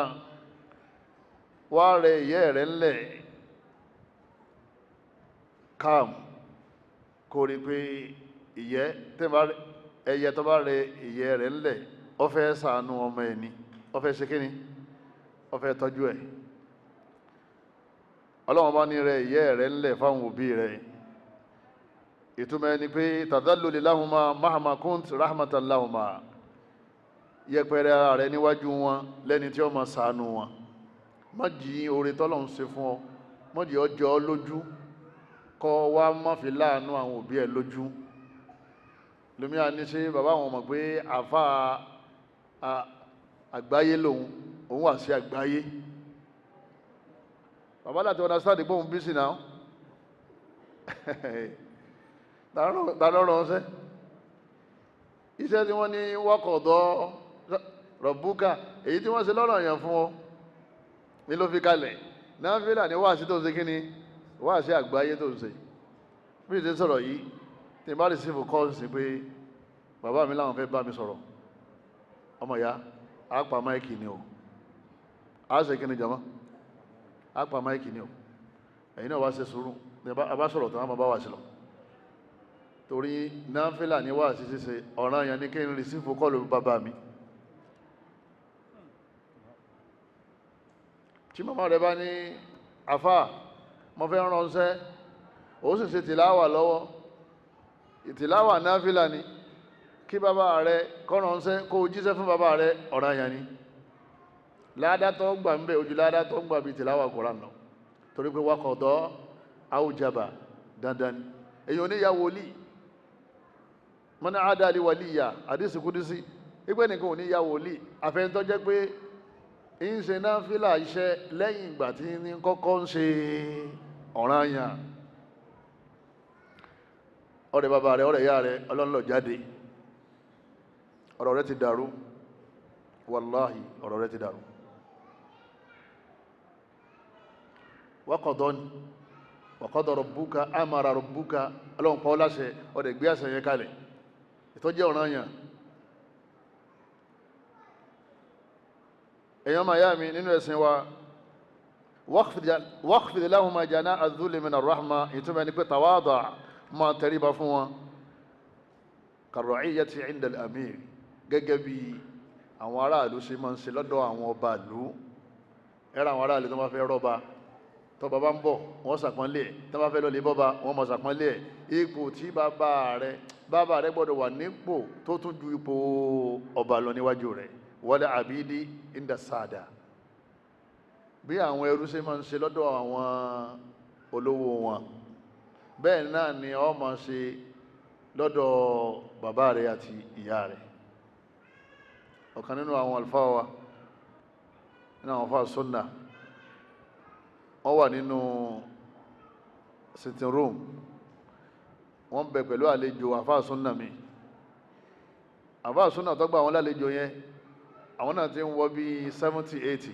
Wá rẹ̀ ìyẹ́ rẹ̀ ńlẹ̀, calm. Kó rí pé ìyẹ́ ẹyẹ tó bá rẹ ìyẹ́ rẹ̀ ńlẹ̀, ó fẹ́ ṣàánú ọmọ ẹni, ó fẹ́ ṣe kíni, ó fẹ́ tọ́jú ẹ̀. Ọlọ́run bá ní rẹ ìyẹ́ rẹ̀ ńlẹ̀ fáwọn òbí rẹ̀. Ìtumọ̀ ẹni pé tadalluli lahuma mahama kunt rahmatan lahuma, yẹpẹrẹ ara rẹ níwájú wọn lẹ́ni tí ó máa ṣàánú wọn. Má jí oore tọ́lọ́run ṣe fún ọ, má jí ọjọ́ ọ lójú, kọ́ wá má fi láàánú àwọn òbí ẹ lójú. Lómi à ní ṣe bàbá àwọn mọ̀ pé àfa àgbáyé lòun, òun wà sí àgbáyé. Bàbá láti understand pé òun busy now. Ta ló rán ṣẹ́? Iṣẹ́ tí wọ́n ní waqada rabbuka, èyí tí wọ́n ṣe lọ́rọ̀ yẹn fún ọ ní ló fi kalẹ̀. Náfìlà ní wáàsí tó ń ṣe kíni, wáàsí àgbáyé tó ń ṣe. Bí ìṣe sọ̀rọ̀ yìí, tí n bá receive call sí pé bàbá mi láwọn fẹ́ bá mi sọ̀rọ̀, ọmọ ìyá, á pa mic ni o. Á ṣe kíni jama? Á pa mic ni o. Ẹ̀yin náà wá ṣe sùúrù, a bá sọ̀rọ̀ tán, á máa bá wà sí lọ. Torí náfìlà ní wáàsí ṣíṣe, ọ̀ràn yẹn ní kí n receive call bàbá mi. Tí màmá rẹ̀ bá ní àfà, mo fẹ́ ránṣẹ́, ó sì ṣe tìláwà lọ́wọ́. Ìtìláwà náfìlà ni kí bàbá rẹ̀ kó ránṣẹ́, kó o jíṣẹ́ fún bàbá rẹ̀, ọ̀ranyàn ni. Ládàtọ̀ gbà ń bẹ̀ ojú ládàtọ̀ gbà bíi tìláwà Kùránì lọ, torí pé waqada awjaba, dandan ni. Èyí oníyà wòlíì mọ́nà àdáàlì wàlíyà àdísì kúdísí ipẹ́ nìkan ò ní ya wòlíì, àfẹ́ntọ́ jẹ́ pé ń ṣe náfìlà iṣẹ́ lẹ́yìn ìgbà tí ní kọ́kọ́ ń ṣe ọ̀ranyàn. Ọ̀rẹ́ bàbá rẹ̀, ọ̀rẹ́ ìyá rẹ̀, ọlọ́nlọ́ jáde, ọ̀rọ̀ rẹ̀ ti dàrú. Wàláhì, ọ̀rọ̀ rẹ̀ ti dàrú. Waqada waqada rabbuka amara rabbuka, ọlọ́run pa ọ́ láṣẹ, ọ̀dẹ̀ gbé àṣẹ yẹn kalẹ̀, ìtọ́jẹ́ ọ̀ranyàn. Èèyàn máa yá mi nínú ẹ̀sìn wa, waqfid lahuma janaha dhulli mina rahma, ìtumọ̀ ẹni pé tawada, máa tẹríba fún wọn, karra'iyyati 'inda al-amir, gẹ́gẹ́ bí àwọn aráàlú ṣe máa ń ṣe lọ́dọ̀ àwọn ọba ìlú. Ẹ̀rọ àwọn aráàlú tó máa fẹ́ rọ́ba, tó bàbá ń bọ̀ wọ́n ṣàpọ́nlé ẹ̀, tó bá fẹ́ lọ́lé bọ́ba wọ́n máa ṣàpọ́nlé ẹ̀. Ipò tí bàbá rẹ̀ gbọ́dọ̀ wà nípò tó tún ju ipò ọba lọ níwájú rẹ̀. Wala abidi inda sada, bí àwọn ẹrú ṣe máa ń ṣe lọ́dọ̀ àwọn olówó wọn, bẹ́ẹ̀ náà ni ó máa ṣe lọ́dọ̀ bàbá rẹ̀ àti ìyá rẹ̀. Ọ̀kan nínú àwọn àlùfáà wa, nínú àwọn àlùfáà sunna, wọ́n wà nínú sitting room, wọ́n bẹ pẹ̀lú àlejò àlùfáà sunna mi. Àlùfáà sunna tó gbà wọ́n lálejò yẹn, àwọn náà ti ń wọ bí 70 80,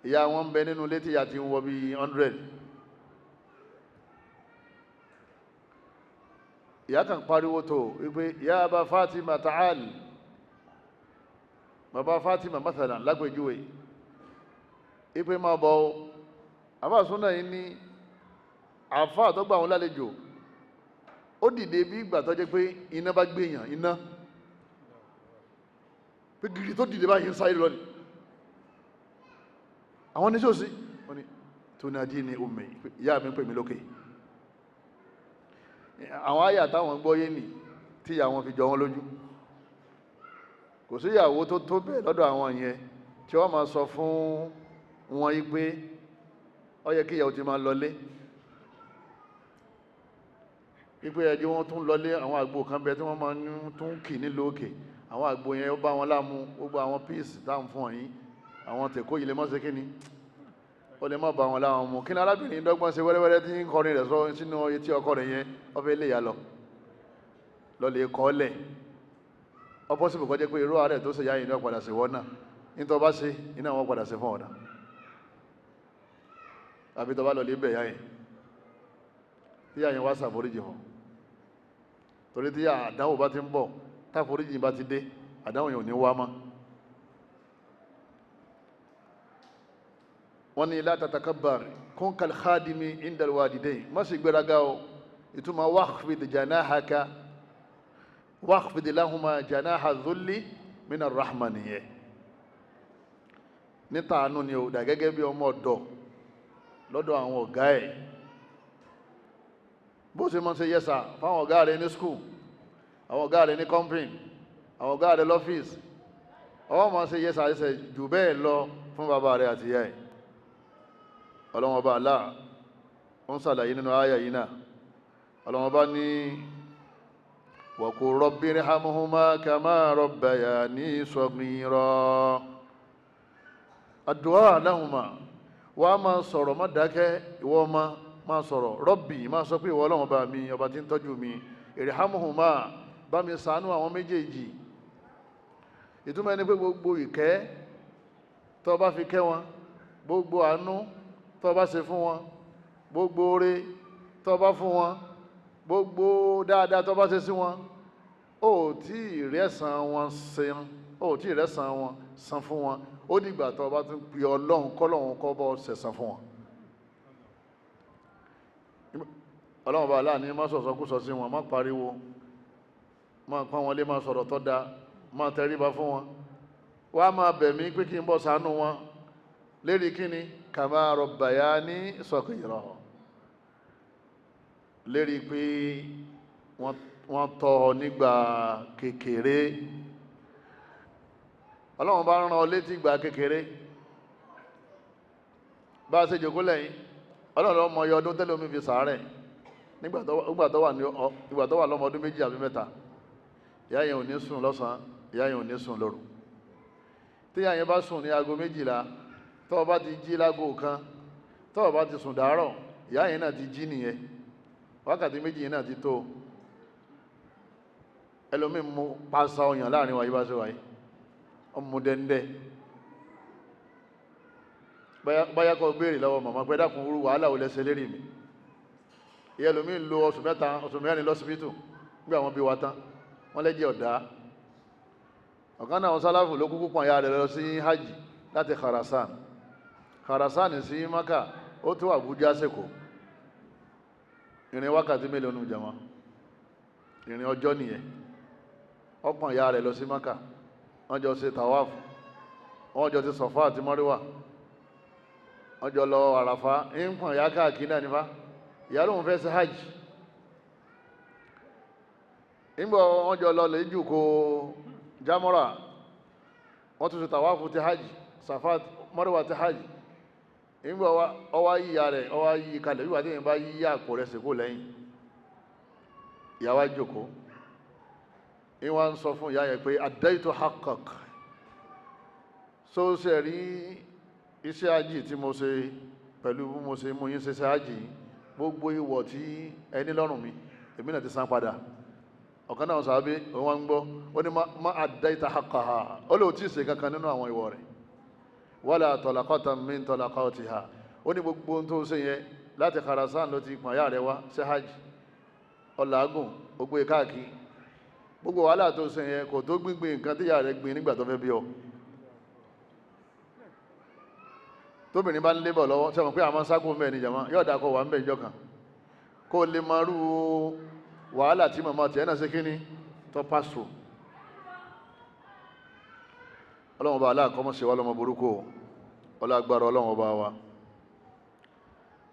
ìyá wọn ń bẹ nínú létí, ìyá ti ń wọ bí 100. Ìyá kan pariwo tó wípé ya Aba Fatima ta'al, bàbá Fatima mathalan lápèjúwe, wípé máa bọ̀ ọ́. Àfáà súnà yìí ní àfáà tó gbà wọn lálejò, ó dìde bí ìgbà tó jẹ́ pé iná bá gbéyàn, iná pé gírí tó dìde báyìí ń sáré lọ ni. Àwọn oníṣòsí wọ́n ní tunadi ni ummi, ìyá mi ń pè mí lókè. Àwọn àyà táwọn gbọ́ yé nì tí ìyá wọn fi jọ wọn lójú. Kò sí ìyàwó tó tó bẹ́ẹ̀ lọ́dọ̀ àwọn yẹn tí wọ́n máa sọ fún wọn yí pé ó yẹ kí ìyàwó ti máa lọlé, wípé ẹjọ́ wọn tún lọlé. Àwọn àgbo kan bẹ tí wọ́n máa ń tún kì nílùú òkè, àwọn àgbo yẹn ó bá wọn láàmú. Gbogbo àwọn píìsì táwọn fún ọyìn àwọn tèkó yìí lè mọ́ ṣe kí ni, ó lè má bá wọn láwọn mú. Kí ni arábìnrin dọ́gbọ́n ṣe wẹ́rẹ́wẹ́rẹ́ tí ń kọrin rẹ̀ sọ sínú etí ọkọ rẹ̀ yẹn? Ó fẹ́ lè yà lọ lọ́lẹ̀ kọ́ lẹ̀. Ọ pọ́sibù kọjá pé irú ààrẹ tó ṣe yá yìí ní ọ̀padà sí wọ́n náà, nítorí ọba ṣe iná wọn padà sí fún ọ̀nà, àbí tọba lọ lè bẹ̀ yá yìí tí yá yìí wá ṣàforíjì hàn. Torí tí àdánwò bá ti ń bọ̀, táforíjì bá ti dé, àdánwò yìí ò ní wá mọ́. Wọ́n ní la tatakabbar kun kal khadimi indal walidayn, má sì gbéraga o, Ìtumọ̀ waqfid janahaka, waqfid lahuma janaha dhulli mina rahma nìyẹn. Níta àánú ni o, dà gẹ́gẹ́ bí ọmọ ọ̀dọ̀ lọ́dọ̀ àwọn ọ̀gá ẹ̀. Bó ṣe máa ṣe yẹsà fáwọn ọ̀gá rẹ̀ ní skul, àwọn ọ̀gá rẹ̀ ní company, àwọn ọ̀gá rẹ̀ lọ́fíìsì, ọwọ́ máa ṣe yẹsà ẹsẹ̀ jù bẹ́ẹ̀ lọ fún bàbá rẹ̀ àti ìyá ẹ̀. Ọlọ́wọ́n ọba Allah ó ń ṣàlàyé nínú àyà yìí náà. Ọlọ́wọ́n ọba ní wa qul rabbi irhamhuma kama rabbayani saghira. Àdúà lahuma, wà á máa sọ̀rọ̀, má dákẹ́, ìwọ ọmọ máa sọ̀rọ̀. Rọ́bì, máa sọ pé ìwọ Ọlọ́run ọba mi, ọba tí ń tọ́jú mi, irhamhuma, bá mi ṣàánú àwọn méjèèjì. Ìtumọ̀ ẹni pé gbogbo ìkẹ́ tó bá fi kẹ́ wọn, gbogbo àánú tó bá ṣe fún wọn, gbogbo oore tó bá fún wọn, gbogbo dáadáa tó bá ṣe sí wọn, ó tí ì rẹ́sàn wọn san, ó tí ì rẹ́sàn wọn san fún wọn. Ó dìgbà tó bá tún pe Ọlọ́run, kọ́lọ́run kọ́ bọ́ ṣẹ̀san fún wọn. Ọlọ́run bá aláàní má sọ̀sọ́ kú sọ sí wọn, má pariwo, má pọ́n wọn lé, má sọ̀rọ̀ tó da, má tẹríba fún wọn, wá máa bẹ̀ mí pé kí n bọ́ ṣàánú wọn lérí kíni, kama rabbayani saghira, lérí pé wọ́n tọ́ ọ nígbà kékeré. Ọlọ́run bá rán ọ létí ìgbà kékeré. Bá a ṣe jòkó lẹ́yìn, Ọlọ́run ló mọ iye ọdún tẹ́lẹ̀ omi fi sàárẹ̀ nígbà tó wà lọ́mọ ọdún 2 àbí 3. Ìyá yẹn ò ní sùn lọ́sàn-án, ìyá yẹn ò ní sùn lóru. Tí ìyá yẹn bá sùn ní aago 12, tó o bá ti jí láago 1, tó o bá ti sùn dàárọ̀, ìyá yẹn náà ti jí nìyẹn. Wákàtí 2 yẹn náà ti tó. Ẹlòmíín mú pàṣà ọyàn láàrin wáyé bá ṣe wáyé, ọmọ dẹ́ndẹ́. Báyá kọ́ béèrè lọ́wọ́ màmá pé dákun rú wàhálà ò lẹ́sẹ̀ lérí mi. Ìyá ẹlòmíín lo oṣù 3, oṣù 4 lọ́sibítù nígbà wọn bí wa tán, wọ́n lẹ́jẹ̀ ọ̀dá. Ọ̀kan náà sálàfù ló kúkú pọ̀n ya rẹ̀ lọ sí hajj láti Kharasan. Kharasan sí Maka, ó tó Àbújá sẹ́kọ̀ọ́. Ìrìn wákàtí mélòó nù jama? Ìrìn ọjọ́ nìyẹn. Ọ̀pọ̀n ya rẹ̀ lọ sí Maka, wọ́n jọ ṣe tàwáfù, wọ́n jọ ṣe Sọ̀fà àti Mọ́ríwà, wọ́n jọ lọ Àràfá. Ń pọ̀n ya káàkiri náà nífà. Ìyá lóun fẹ́ ṣe hajj. Nígbà wọ́n jọ lọ lè jùkó jámọ́ra, wọ́n tún ṣe tàwáfù ti hajj, Sàfà Mọ́ríwà ti hajj. Nígbà ọwá yíya rẹ̀, ọwá yí kalẹ̀, wíwà tí èyàn bá yíya àpò rẹ̀ sèkó lẹ́yìn. Ìyá wa jòkó, ìwà ń sọ fún ìyá yẹn pé adaitu haqqak, so ṣe rí iṣẹ́ hajj tí mo ṣe pẹ̀lú bí mo ṣe mú yín ṣe ṣe hajj, gbogbo ìwọ̀ tí ẹni lọ́rùn mi, èmi náà ti san padà. Ọ̀kan náà sàábé òun wá ń gbọ́, ó ní má addaita haqqaha, ó lè tí ì ṣe kankan nínú àwọn ìwọ̀ rẹ̀. Wala talaqatan min talaqatiha, ó ní gbogbo ohun tó ṣe yẹn láti Kharasan ló ti pọ̀n yá rẹ̀ wá ṣe hajj, ọ̀làgùn gbogbo káàkiri, gbogbo wàhálà tó ṣe yẹn kò tó gbíngbin nǹkan tí ìyá rẹ̀ gbin nígbà tó fẹ́ bí ọ. Tóbìnrin bá ń lébọ̀ lọ́wọ́, sẹ́wọ̀n pé àwọn sákò mẹ́rin jàmá yóò dákọ̀ wà ń bẹ̀ ìjọ kan kó lè máa rú wàhálà tí màmá tiẹ̀ náà ṣe kíní tó pàṣọ. Ọlọ́run ọba aláàkọ́mọ́ ṣe wá lọ́mọ burúkú o, ọlágbára ọlọ́run ọba wa.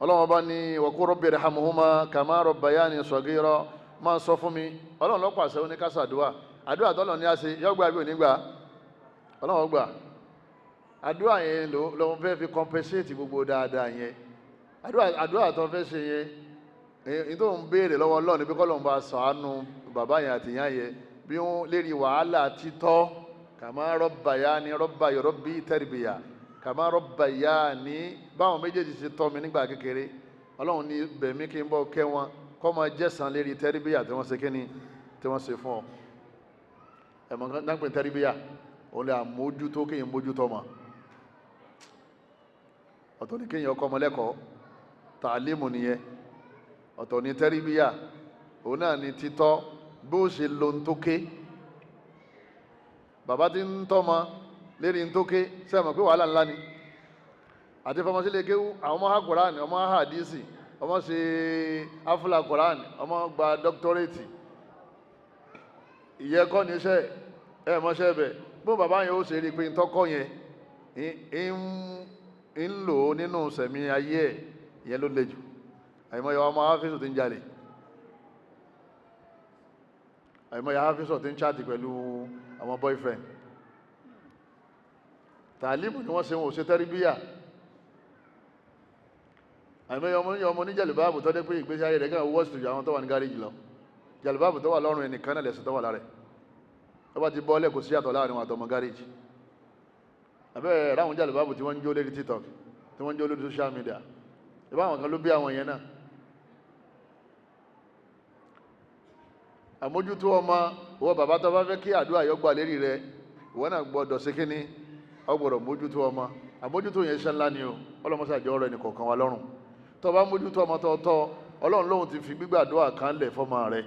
Ọlọ́run ọba ní wa qul rabbi irhamhuma kama rabbayani saghira, máa sọ fún mi. Ọlọ́run ló pàṣẹ ó ní ká ṣàdúà. Àdúrà tọ́lọ̀ ní a ṣe, yọ́gbà bí ò ní gbà, Ọlọ́run gbà. Àdúrà yẹn ló ń fẹ́ fi compensate gbogbo dáadáa yẹn. Àdúrà tó fẹ́ ṣe yẹn, èyí tó ń béèrè lọ́wọ́ Ọlọ́run bí kọ́lọ́run bá ṣàánú bàbá yẹn àti ìyá yẹn bí wọ́n lérí wàhálà títọ́. Kàmá rabbayani rabba yurabbi tarbiya, kàmá rabbayani, báwọn méjèèjì ṣe tọ́ mi nígbà kékeré, Ọlọ́run ní bẹ̀mí kí n bọ́ kẹ́ wọn kọ́ máa jẹ́sàn lérí tẹ́rìbíyà tí wọ́n ṣe kíni tí wọ́n ṣe fún ọ. Ẹ̀mọ̀ náà pè tẹ́rìbíyà, òun lè àmójútó kéèyàn mójútó ọmọ. Ọ̀tọ̀ ní kéèyàn ọkọ ọmọ lẹ́kọ̀ọ́, tàlímù nìyẹn. Ọ̀tọ̀ ní tẹ́rìbíyà, òun náà ní títọ́ bó ṣe lo ń tóké. Bàbá tí ń tọ́mọ lérí ń tóké, sẹ́mọ̀ pé wàhálà ńlá ni. Àti fọmọsílẹ̀ kéwú, àwọn ọmọ ha Kùránì, ọmọ ha hádísì, Ọmọ ṣe afúlà Quran, ọmọ gba dọ́kítọ́rẹ́tì. Ìyẹn kọ́ ní iṣẹ́ ẹ mọ́ṣẹ́ bẹ̀. Bó bàbá yẹn ó ṣe rí i pé ntọ́kọ́ yẹn ń lò ó nínú sẹ̀mí ayé ẹ̀, ìyẹn ló le jù. Àìmọye ọmọ áfíìsì tí ń jalè, àìmọye áfíìsì tí ń chaàtì pẹ̀lú àwọn boyfriend. Tàlímù ni wọ́n ṣe, wọn ò ṣe tẹ́ríbíyà. Àìmọye ọmọ ní jẹ̀lìbáàbù tó dé pé ìgbésí ayé rẹ̀ kàn wọ́ọ̀sì ju àwọn tó wà ní gáréjì lọ. Jẹ̀lìbáàbù tó wà lọ́rùn ẹnìkan náà lẹ̀sìn tó wà lára ẹ̀, tó bá ti bọ́ọ̀lẹ̀ kò sí yàtọ̀ láàrin wọn àtọmọ gáréjì. Àbẹ́ ráwọn jẹ̀lìbáàbù tí wọ́n ń jó lórí TikTok, tí wọ́n ń jó lórí social media, ìbá àwọn kan ló bí àwọn yẹn náà. Àmójútó ọmọ, ìwọ bàbá tó bá fẹ́ kí àdúrà yọ gbà lérí rẹ, ìwọ náà gbọ́dọ̀ ṣe kíní, ọ gbọ́dọ̀ mójútó ọmọ. Àmójútó yẹn ṣe ńlá ni o. Ọlọ́mọṣàjọ ọ̀rọ̀ ẹnì kọ̀ọ̀kan wa lọ́rùn. Tó bá mójútó ọmọ tọ́tọ́, Ọlọ́run lóhun ti fi gbígbàdúrà kan lẹ̀ fọmọ rẹ,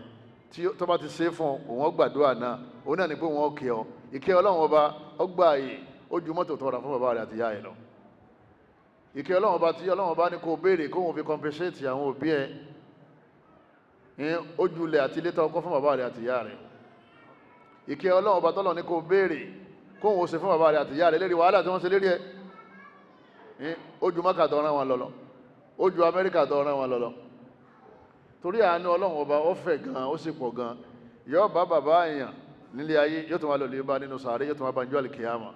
tí tó bá ti ṣe é fún òun, ó gbàdúrà náà. Òun náà ni pé wọn kẹ́ ọ. Ìkẹ́ Ọlọ́run ọba ọgbà ààyè ó ju mọ́tò tọrọ fún bàbá rẹ àti ìyá ẹ lọ. Ìkẹ́ Ọlọ́run ọba tí Ọlọ́run ọba ní kó béèrè kóun fi compensate àwọn òbí ẹ ní ojúlẹ̀ àti ilé tó kọ́ fún bàbá rẹ àti ìyá rẹ. Ìkẹ́ Ọlọ́run ọba tọ́lọ̀ ní kó béèrè kóun ó ṣe fún bàbá rẹ àti ìyá rẹ lérí wàhálà tí wọ́n ṣe lérí ẹ ní ojú Mákà tó rán wọn lọ́lọ́, ojú Amẹ́ríkà tó rán wọn lọ́lọ́. Torí àánú Ọlọ́run ọba ó fẹ̀ gan, ó sì pọ̀ gan. Yóò bá bàbá èèyàn nílé ayé, yóò tún wá lọ lè bá nínú sàárè, yóò tún wá bá njọ́ àlìkìyàmà.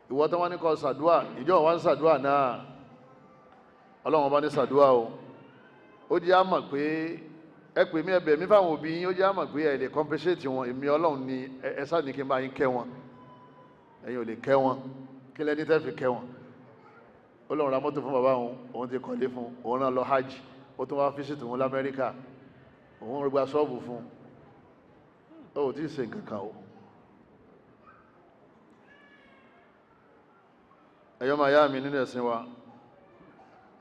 Ìwọ tó wá ní kó sàdúà, ìjọ wa ń sàdúà náà, Ọlọ́run ọba ní sàdúà o. Ó jẹ́ àmọ̀ pé ẹ pè mí, ẹ bẹ̀ mí fáwọn òbí yín. Ó jẹ́ àmọ̀ pé ẹ lè compensate wọn. Èmi Ọlọ́run ni ẹ sá ní kí n bá yín kẹ́ wọn. Ẹ̀yin ò lè kẹ́ wọn. Kí lẹ́ni tẹ́ fi kẹ́ wọn? Ọlọ́run ra mọ́tò fún bàbá òun, òun ti kọ́lé fún òun, náà lọ hajj, ó tún wá fíṣítì òun l'Amẹ́ríkà, òun gba ṣọ́ọ̀bù fún. Ó tí ì ṣe nǹkan kan o. Ẹ̀yọ́ máa yá mi nínú ẹ̀sìn wa,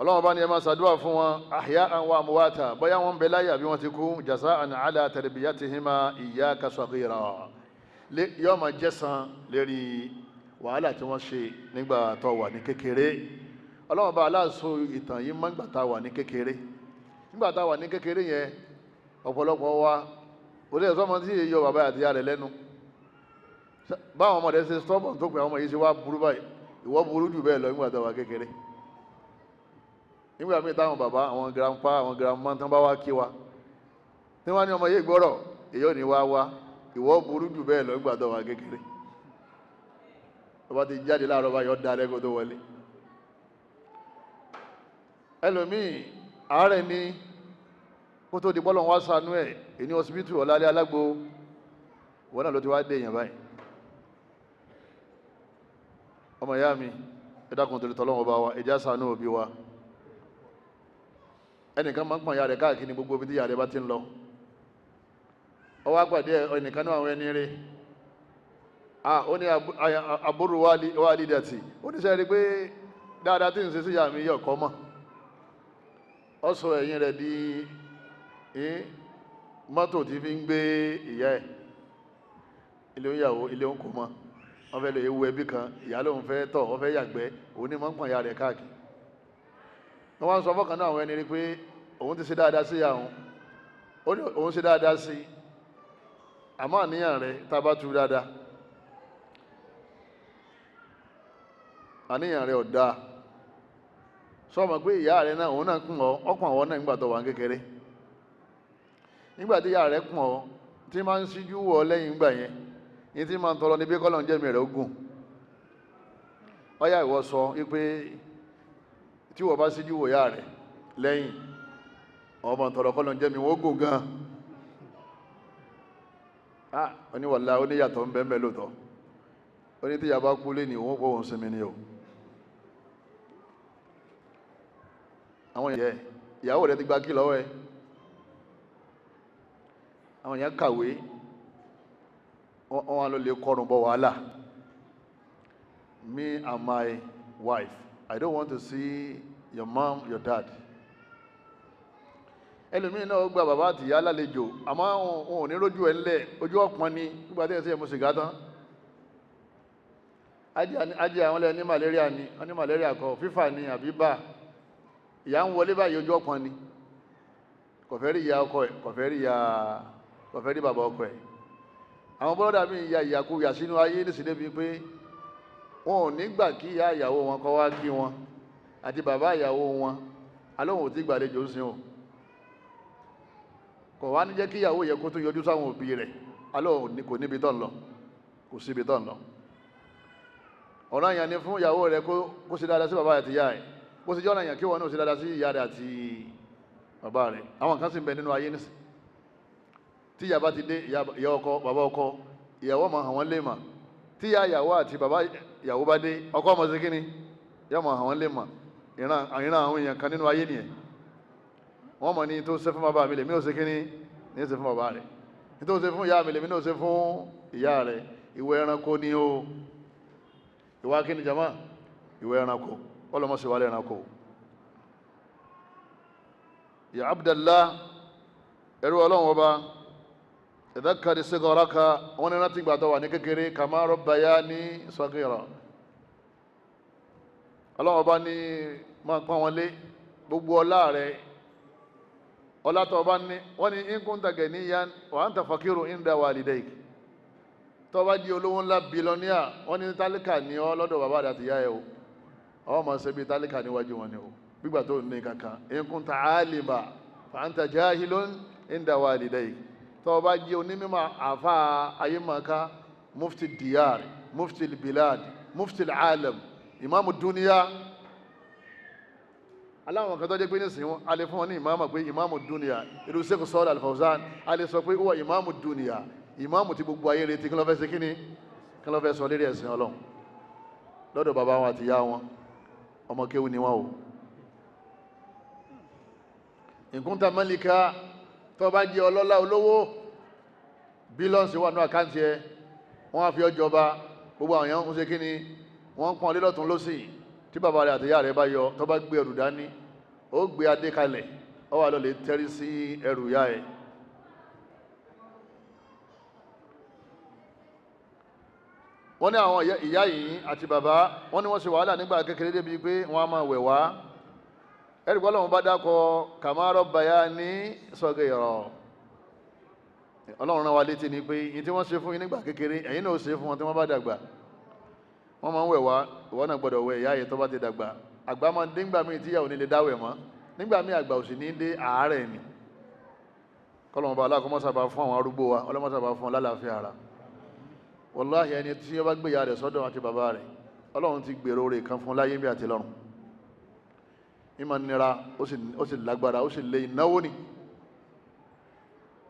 Ọlọ́run bá ní ẹ máa ṣàdúrà fún wọn, ahya'an wa amwata, bóyá wọ́n ń bẹ láyé àbí wọ́n ti kú. Jaza'an ala tarbiyatihima iyyaka saghira, yóò máa jẹ́sàn lérí wàhálà tí wọ́n ṣe nígbà tó wà ní kékeré. Ọlọ́run bá aláàṣọ ìtàn yìí mọ́ nígbà tá a wà ní kékeré. Nígbà tá a wà ní kékeré yẹn, ọ̀pọ̀lọpọ̀ wa kò lè sọ́mọ tí èyí yọ bàbá àti ìyá rẹ̀ lẹ́nu. Báwọn ọmọdé ṣe stubborn tó pé àwọn ọmọ yìí ṣe wá burú báyìí, ìwọ burú jù bẹ́ẹ̀ lọ nígbà tá a wà kékeré. Nígbà míì táwọn bàbá, àwọn grandpa, àwọn grandma tán bá wá kí wa, tí wọ́n ní ọmọ yìí gbọ́rọ̀, èyí ò ní wá wá. Ìwọ burú jù bẹ́ẹ̀ lọ nígbà tá a wà kékeré. Bàbá ti jáde láàárọ̀ báyìí, ó da lẹ́kọ̀ọ́ tó wọlé. Ẹlòmíì, àárẹ̀ ni kó tó di bọ́lọ̀ wá sanú ẹ̀ ìní hospital ọ̀làlẹ́ alágbo. Ìwọ náà ló ti wá dé èèyàn báyìí. Ọmọ ìyá mi, ẹ dákun torí tọ́lọ́wọ́ bá wa, ẹ já ṣàánú òbí wa. Ẹnìkan máa ń pọ̀n ìyá rẹ̀ káàkiri gbogbo ibi tí ìyá rẹ̀ bá ti ń lọ. Ó wá pàdé ẹnìkan náà, àwọn ẹni rẹ̀. Ó ní àbúrò wálídàtì, ó ní sẹ́yìn pé dáadáa tí ń ṣe sí ìyá mi yọ̀ kọ́ mọ̀. Ó sọ ẹ̀yìn rẹ̀ di mọ́tò tí fi ń gbé ìyá ẹ̀ ilé oníyàwó, ilé òǹkó mọ́. Wọ́n fẹ́ lè ewu ẹbí kan, ìyá lòun fẹ́ tọ̀, wọ́n fẹ́ yàgbẹ́, òun ní mọ́ ń pọ̀n ìyá rẹ̀ káàkiri. Wọ́n wá ń sọ fọ́kàn náà àwọn ẹni rí pé òun ti ṣe dáadáa sí ìyá òun. Ó ní òun ṣe dáadáa sí, àmọ́ àníyàn rẹ̀, tá a bá tu dáadáa, àníyàn rẹ̀ ò dáa. Sọ ma pé ìyá rẹ̀ náà, òun náà kùn ọ́, ọkùn àwọn náà nígbà tó wà ń kékeré. Nígbà tí ìyá rẹ̀ kùn ọ́, tí máa ń ṣíjú wọ̀ lẹ́yìn ìgbà yẹn ní tí máa ń tọrọ ní bí kọ́lọ̀ ń jẹ́mi rẹ̀ ogun ọyá. Ìwọ sọ wípé tí wọ́n bá ṣíjú wọ̀ ìyá rẹ̀ lẹ́yìn, ọmọ tọrọ kọ́lọ̀ ń jẹ́mi wọ́n gùn gan. Ah, oníwàlá oníyàtọ̀ ń bẹ́ẹ̀ bẹ́ẹ̀ lóòótọ́. Ó ní tí ìyá bá kú lé ní òun kó òun sinmi ni o. Àwọn ìyàwó rẹ̀ ti gba kí lọ́wọ́ ẹ̀. Àwọn èèyàn kàwé, wọ́n wá lọ lè kọrùn bọ̀ wàhálà. Me and my wife, I don't want to see your mom, your dad. Ẹlòmíín náà gba bàbá àti ìyá lálejò, àmọ́ òun ò ní rójú ẹ̀ ńlẹ̀, ojú ọ̀pọ̀n ni nígbà tí ẹ̀ sẹ́yìn mu sìgá tán. Ajé àwọn lẹ́yìn ní malaria ni wọ́n ní malaria kọ fífà ni àbí bá. Ìyá ń wọlé báyìí ojú ọpọn ni, kò fẹ́ rí ìyá ọkọ ẹ̀, kò fẹ́ rí ìyá, kò fẹ́ rí bàbá ọkọ ẹ̀. Àwọn bọ́lọ́dà mi ya ìyàkuyà sínú ayé nísìnyí débi pé wọn ò ní gbà kí ìyá ìyàwó wọn kọ́ wá kí wọn àti bàbá ìyàwó wọn. Alóhùn ò tí gbàlejò ń sin o, kò wá ní jẹ́ kí ìyàwó yẹ kó tún yọjú sáwọn òbí rẹ̀. Alóhùn kò níbi tó ń lọ, kò síbi tó ń lọ. Ọ̀ràn yẹn ni fún ìyàwó rẹ̀ kó ṣe dáadáa sí bàbá àti ìyá rẹ̀, bó ṣe jẹ́ ọ̀ràn yẹn kí wọn náà ṣe dáadáa sí ìyá rẹ̀ àti bàbá rẹ̀. Àwọn kan sì ń bẹ nínú ayé nísìn, tí ìyá bá ti dé, ìyá ọkọ, bàbá ọkọ, ìyàwó máa hàn wọ́n lé mà. Tí ìyá ìyàwó àti bàbá ìyàwó bá dé, ọkọ ọmọ sí kíni yóò máa hàn wọ́n lé mà. Ìran àwọn èèyàn kan nínú ayé nìyẹn. Wọ́n mọ̀ ní tó ṣe fún bàbá mi lèmi náà ṣe kíni ní ṣe fún bàbá rẹ̀, ní tó ṣe fún ìyá mi lèmi náà ṣe fún ìyá rẹ̀. Ìwà ẹranko ni o. Ìwà kíni jama? Ìwà ẹranko. Ọlọmọ sì wà lẹ́ ẹranko. Ya Abdallah, ẹrú Ọlọ́run ọba, ìdákàrí sígọ́ráka, wọ́n ní láti gbàtọ̀ wà ní kékeré, kama rabbayani saghira. Ọlọ́run ọba ní máa pọ́n wọn lé gbogbo ọlá rẹ̀, ọlá tó ọba ní. Wọ́n ní in kunta ganiyan wa anta faqiru inda walidayk. Tó bá di olówó ńlá, bílọ́níà, wọ́n ní tálíkà ní ọ lọ́dọ̀ bàbá rẹ̀ àti ìyá ẹ̀ o. Ọ máa ṣe bí tálíkà níwájú wọn ni o, gbígbà tó ní kankan. In kunta alima fa anta jahilun inda walidayk. Tó bá jẹ́ onímọ̀, àfa ayémọ̀ká, mufti diyar, mufti bilad, mufti alam, imamu duniya, aláwọn kan tó jẹ́ pé nísìnyí wọn a lè fún wọn ní ìmáàmù pé ìmáàmù duniya, irú Sheikh Saalih Al Fawzān, a lè sọ pé ó wà ìmáàmù duniya, ìmáàmù tí gbogbo ayé retí. Kí ló fẹ́ ṣe, kíni kí ló fẹ́ sọ lérí ẹ̀sìn Ọlọ́run lọ́dọ̀ bàbá wọn àti ìyá wọn? Ọmọ kéwú ni wọn o. In kunta malika, tó bá jẹ́ ọlọ́lá, olówó, billions wà ní account ẹ, wọ́n á fi ọjọba, gbogbo àwọn èèyàn ń ṣe kíni, wọ́n ń pọ́n lé lọ́tún lọ́sì. Tí bàbá rẹ̀ àti ìyá rẹ̀ bá yọ, tó bá gbé ẹrù dání, ó gbé adé kalẹ̀, ó wà lọ́lẹ̀ tẹ́rí sí ẹrù ìyá ẹ̀. Wọ́n ní àwọn ìyá yìí àti bàbá wọ́n ní wọ́n ṣe wàhálà nígbà kékeré débi pé wọ́n á máa wẹ̀ wá. Ẹ̀rí pé Ọlọ́run bá dákọ̀ kama rabbayani saghira. Ọlọ́run rán wa létí ni pé yìí tí wọ́n ṣe fún yín nígbà kékeré, ẹ̀yin náà ó ṣe fún wọn tí wọ́n bá dàgbà. Wọ́n máa ń wẹ̀ wá, ìwọ náà gbọ́dọ̀ wẹ̀ ìyá yìí tó bá ti dàgbà. Àgbà máa ń dé nígbà míì tíyàwó ní lè dáwẹ̀ mọ́, nígbà míì àgbà ò sì ní dé, àárẹ̀ ni. Kọ́lọ́mọba aláàkọ́mọ́sábà fún àwọn arúgbó wa, ọlọ́mọ́sábà fún lálàáfíà ara. Wàláhì, ẹni tí ó bá gbé ìyá rẹ̀ sọ́dọ̀ àti bàbá rẹ̀, Ọlọ́run ti gbèrò rẹ̀ kan fún láyé bí àti lọ́run. Ìmọ̀ nira, ó sì lágbára, ó sì lé ìnáwó ni.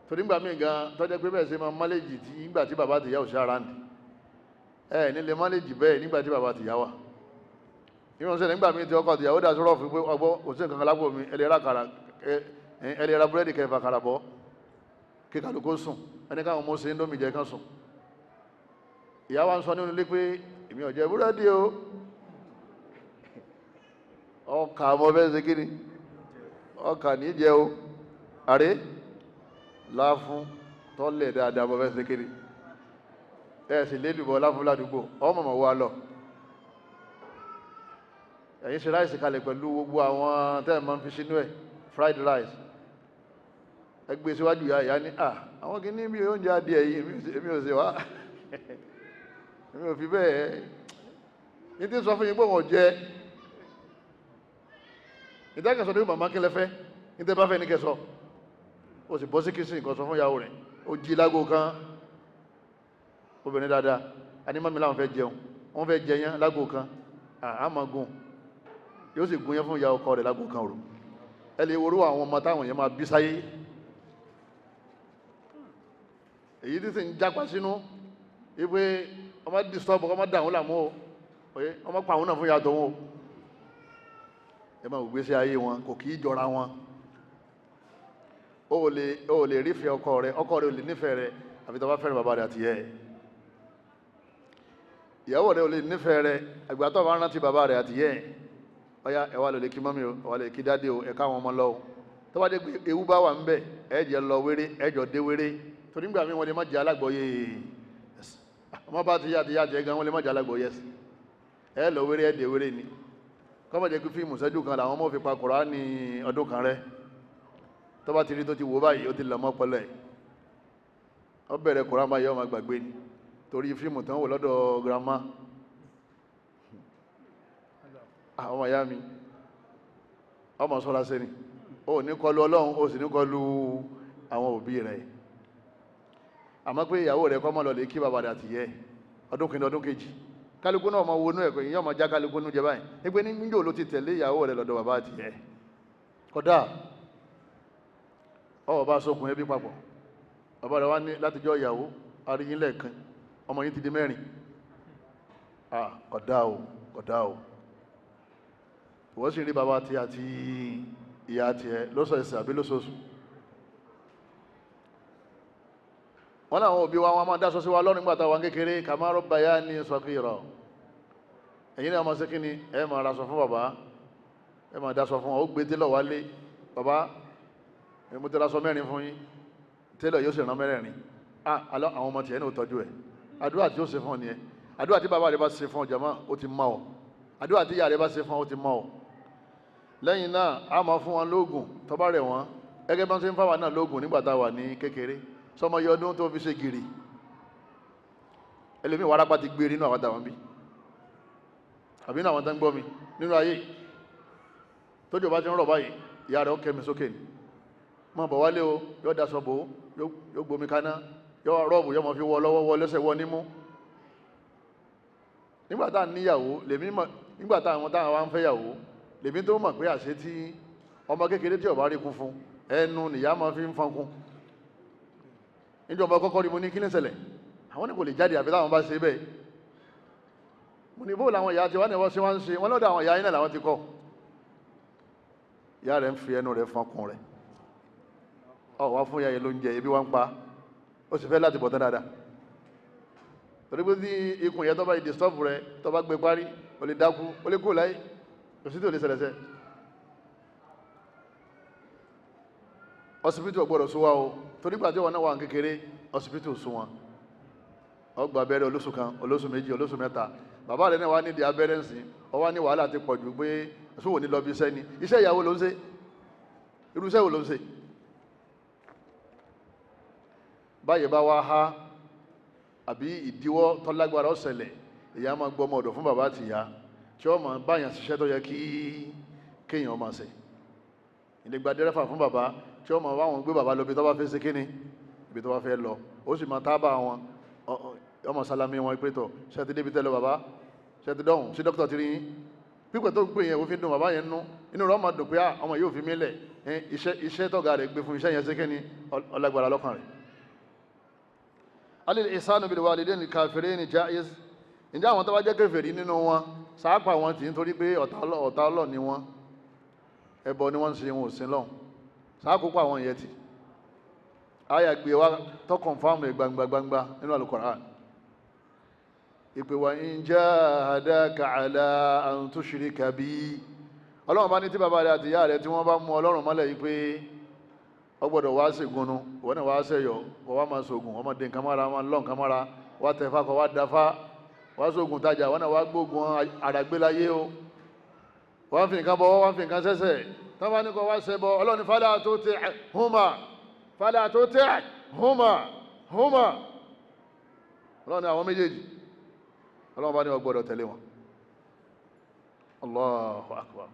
Torí nígbà míì gan tọ́jẹ́ pé bẹ́ẹ̀ ṣe máa máléjì tí nígbà tí bàbá àti ìyá ò sí ara nì ẹ nílé máléjì bẹ́ẹ̀ nígbà tí bàbá àti ìyá wà. Ìwọ̀n sẹ́ni nígbà míì tí ọkọ àti ìyàwó dà sọ́rọ̀ fún pé ọgbọ́ kò sí nǹkan kan lápò mi, ẹ lè ra kàrà, ẹ lè ra búrẹ́dì kẹfà kàrà bọ́ kí kálukú sùn, ẹni káwọn ọmọ ṣe indomie jẹ kán sùn. Ìyá wa ń sọ nínú ilé pé èmi ò jẹ búrẹ́dì o, ọkà ọmọ fẹ́ ṣe kíni, ọkà ní jẹ o, àrẹ láfún tọ́lẹ̀ dáadáa ọmọ fẹ́ ṣe kíni, ẹ sì lélùbọ̀ láfún ládùúgbò ọmọ mọ̀ wá lọ. Ẹ̀yin ṣe rice kalẹ̀ pẹ̀lú gbogbo àwọn tẹ́ ẹ̀ máa ń fi sínú ẹ̀, fried rice, ẹ gbé síwájú ìyá. Ìyá ní à àwọn kìíní bí oúnjẹ adìẹ yìí, èmi ò ṣe wá, èmi ò fi bẹ́ẹ̀ ní tí ń sọ fún yín pé wọ́n jẹ ìdákẹ́sọ ní màmá kí lẹ fẹ́, ní tẹ́ bá fẹ́ ní kẹsọ. Ó sì bọ́ sí kìsìn nǹkan sọ fún ìyàwó rẹ̀. Ó jí lágò kan, obìnrin dáadáa anímọ̀mí láwọn fẹ́ jẹun, wọ́n fẹ́ jẹyán lágò kan, àmọ́ gùn yóò sì gún yẹn fún ìyá ọkọ rẹ̀ lágò kan òru. Ẹ lè worú àwọn ọmọ táwọn yẹn máa bí sáyé, èyí tí sì ń jápa sínú wípé ọmọ disturb, ọmọ dàrún làmú o, ọmọ pa àwọn náà fún ìyá tòun o. Ẹ máa gbé sí ayé wọn, kò kì í jọra wọn. O ò lè rífẹ̀ẹ́ ọkọ rẹ, ọkọ rẹ ò lè nífẹ̀ẹ́ rẹ àfi tó bá fẹ́ràn bàbá rẹ àti ìyá ẹ̀. Ìyàwó rẹ ò lè nífẹ̀ẹ́ rẹ àgbà tó bá rántí bàbá rẹ àti ìyá ẹ̀. Ọ̀yá, ẹ wá lọ lè kí mọ́mí o, ẹ wá lè kí daddy o, ẹ káwọn ọmọ lọ o. Tó bá dé pé ewu bá wà ńbẹ̀, ẹ jẹ́ lọ wéré, ẹ jọ dé wéré, torí nígbà míì wọ́n lè má jẹ́ alágbọ̀ọ́yé. Ọmọ bá ti yá ti yá tiẹ̀ gan, wọ́n lè má jẹ́ alágbọ̀ọ́yé. Ẹ lọ wéré, ẹ dé wéré ni. Kọ́mọ̀ jẹ́ pé fíìmù ṣẹ́jú kan làwọn ọmọ fi pa Kùránì ọdún kan rẹ́. Tó bá ti rí tó ti wò báyìí, ó ti lọ mọ́ pẹlẹ̀. Ó bẹ̀rẹ̀ Kùránì báyìí, ó máa gbàgbé ni torí fíìmù tán wò lọ́dọ̀ girama. Àwọn ọmọ ìyá mi, ọmọ sọ́ra sí ni ó ní kọlu Ọlọ́run, ó sì ní kọlu àwọn òbí rẹ̀. Àmọ́ pé ìyàwó rẹ̀ kọ́ mọ́ lọ lè kí bàbá rẹ̀ àtìyẹ́ ọdún kìíní, ọdún kejì, kálukú náà máa wọnú ẹ̀kọ́ ìyẹn, ọmọ já kálukú nú jẹ báyìí nígbẹ́ ní níjò ló ti tẹ̀lé ìyàwó rẹ̀ lọ́dọ̀ bàbá àtìyẹ́. Kódà ọwọ́ bá sókun ẹbí papọ̀, bàbá rẹ̀ wá ní látijọ́ ìyàwó aríyín lẹ́ẹ̀kan, ọmọ yín ti di mẹ́rin. Kódà o, kódà o. Ìwọ́n sì rí bàbá tí àti ìyá tiẹ̀ lọ́sọ̀ọ̀sẹ̀ àbí lóṣooṣù. Wọ́n láwọn òbí wa wọ́n máa dáṣọ sí wa lọ́rùn nígbà táwọn kékeré, kama rabbayani saghira. Ẹ̀yin náà máa ṣe kí ni, ẹ máa raṣọ fún bàbá, ẹ máa dáṣọ fún wọn. Ó gbé télọ̀ wálé, bàbá, mo ti raṣọ mẹ́rin fún yín. Télọ̀ yóò sì rán mẹ́rẹ̀ẹ̀rin. Àwọn ọmọ tiẹ̀ ní ò tọ́jú ẹ̀. Àdúrà tí ó ṣe fún ọ nìyẹn. Àdúrà tí bàbá rẹ bá ṣe fún ọ, jàmá, ó ti mọ́ ọ. Àdúrà tí ìyá rẹ bá ṣe fún ọ, ó ti mọ́ ọ. Lẹ́yìn náà, a máa fún wọn lóògùn tó bá rẹ̀ wọ́n, gẹ́gẹ́ bá ń ṣe ń fáwọn náà lóògùn nígbà tá a wà ní kékeré. Sọmọ yọ ọdún tó fi ṣe gìrì, ẹlòmíì wàrápá ti gbé nínú àwọn tàwọn bí àbí nínú àwọn tó ń gbọ́ mi nínú ayé. Tójò bá ti ń rọ̀ báyìí, ìyá rẹ̀ ó kẹ́mi sókè ni, mọ̀ bọ̀ wálé o. Yóò daṣọ bò ó, yóò gbomi kaná, yóò rọ́ọ̀bù, yóò mọ̀ fi wọ lọ́wọ́, wọ lẹ́sẹ̀, wọ nímú. Nígbà tá à ń níyàwó lèmi mọ̀, nígbà táwọn táwọn wá ń fẹ́yàwó lèmi tó mọ̀ pé àṣẹ tí ọmọ kékeré tí ó bá rí kún fún ẹnu nìyá máa fi ń fọnkún. Níjọba kọ́kọ́ rí, mo ní kí ní ṣẹlẹ̀? Àwọn ní kò lè jáde àfi táwọn bá ṣe bẹ́ẹ̀. Mo ní bó làwọn ìyá tí wọ́n ní wọ́n ṣe wọ́n ń ṣe wọ́n lọ́dọ̀ àwọn ìyá yín náà làwọn ti kọ́. Ìyá rẹ̀ ń fi ẹnu rẹ̀ fọnkún rẹ̀. Ọ wá fún ìyá yẹn lóúnjẹ, ebi wá ń pa, ó sì fẹ́ láti bọ̀ tán dáadáa, torí pé tí ikùn yẹn tó bá yìí disturb rẹ, tó bá gbé parí, ó lè dákú, ó lè kú láyé, kò sí tí ò lè ṣẹlẹ̀ sẹ́. Ọsibítù ò gbọ́dọ̀ sún wa o, torí gbà tí wọn náà wà ní kékeré, ọsibítù sún wọn. Ọgbà abẹ́rẹ́ olóṣù kan, olóṣù méjì, olóṣù mẹ́ta. Bàbá rẹ̀ náà wà nídìí abẹ́rẹ́ ńsìn, ọ wá ní wàhálà ti pọ̀ jù pé sówò ní lọ bí iṣẹ́ ni. Iṣẹ́ ìyàwó ló ń ṣe? Irú iṣẹ́ wo ló ń ṣe? Báyìí bá wá há àbí ìdíwọ́ tọ́lágbára ọ̀sẹ̀lẹ̀, ìyá máa gbọ́ ọmọ ọ̀dọ̀ fún bàbá àti ìyá tí ó máa báyàn ṣiṣẹ́ tó yẹ kí kéèyàn máa ṣe. Ìlẹ̀gbà dẹ́rẹ́fà fún bàbá tí ó máa wáwọn gbé bàbá lọ ibi tó bá fẹ́ ṣe kíni, ibi tó bá fẹ́ lọ. Ó sì máa tábà wọn, ọmọ sálámí wọn pé tọ̀, ṣe ti débi tẹ́lẹ̀ bàbá, ṣe ti dọ̀hùn sí dókítà ti rí yín? Pípẹ́ tó ń pè yẹn, òfin dùn bàbá yẹn nú, inú rẹ̀ máa dùn pé ọmọ yóò fi mí lẹ̀. Iṣẹ́ tọ́gà rẹ̀ gbé fún iṣẹ́ yẹn ṣe kíni, ọlágbára lọ́kàn rẹ̀. Alil ihsanu bil walidaini kafirini jaiz. Ǹjẹ́ àwọn tó bá jẹ́ kèfèrí nínú wọn, sàápà wọn tì í torí pé ọ̀tá Ọlọ́run ni wọ́n, ẹbọ ni wọ́n ń ṣe, wọn ò sin lọ́hùn, sàákópa àwọn yẹn tì? Àyà gbé wa tó kọ̀nfàmù ẹ̀ gbangba gbangba nínú Al-Qur'an, ìpè wa in jahadaka ala an tushrika bi. Ọlọ́run bá ní tí bàbá rẹ̀ àti ìyá rẹ̀ tí wọ́n bá mú Ọlọ́run mọ́lẹ̀ yìí pé ó gbọ́dọ̀ wá ṣègùnnu, ìwọ náà wá ṣẹ̀yọ̀, kó wá máa ṣògùn, wọ́n máa dín nǹkan mọ́ra, máa lọ́ nǹkan mọ́ra, wá tẹ̀fá, kó wá dáfá, wá ṣògùn tajà, wọ́n náà wá gbógun àràgbélayé o, wọ́n fi nǹkan bọ́, wọ́n fi nǹkan ṣẹ̀ṣẹ̀ tọ́ bá ní kó wá ṣẹbọ. Ọlọ́run ní fala tuti'huma, fala tuti'huma huma. Ọlọ́run ní àwọn méjèèjì, Ọlọ́run bá ní ó gbọ́dọ̀ tẹ̀lé wọn. Allahu akbar.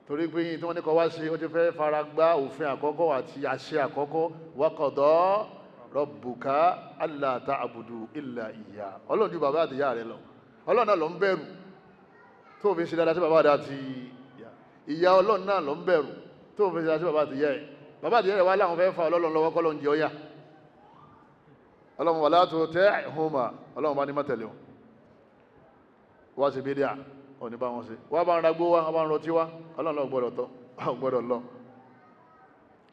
Torí pé yìí tí wọ́n ní kọ wá sí, ó ti fẹ́ fara gbá òfin àkọ́kọ́ àti àṣẹ àkọ́kọ́, wa qada rabbuka alla ta'budu illa iya. Ọlọ́run ju bàbá àti ìyá rẹ lọ. Ọlọ́run náà ló ń bẹ̀rù tó fi ń ṣe dáadáa sí bàbá àti ìyá. Ìyá Ọlọ́run náà ló ń bẹ̀rù tó fi ń ṣe dáadáa sí bàbá àti ìyá ẹ̀. Bàbá àti ìyá rẹ̀ wá láwọn fẹ́ fa Ọlọ́run lọ́wọ́, kọ́ ló ń jẹ ọyà. Ọlọ́run wala tuti'huma, Ọlọ́run bá ní má tẹ̀lé wọn. Wá sí bídíà òní bá wọn ṣe, wá bá ń ragbó, wá bá ń rọtí, wá Ọlọ́run lọ gbọ́dọ̀ tọ́ gbọ́dọ̀ lọ.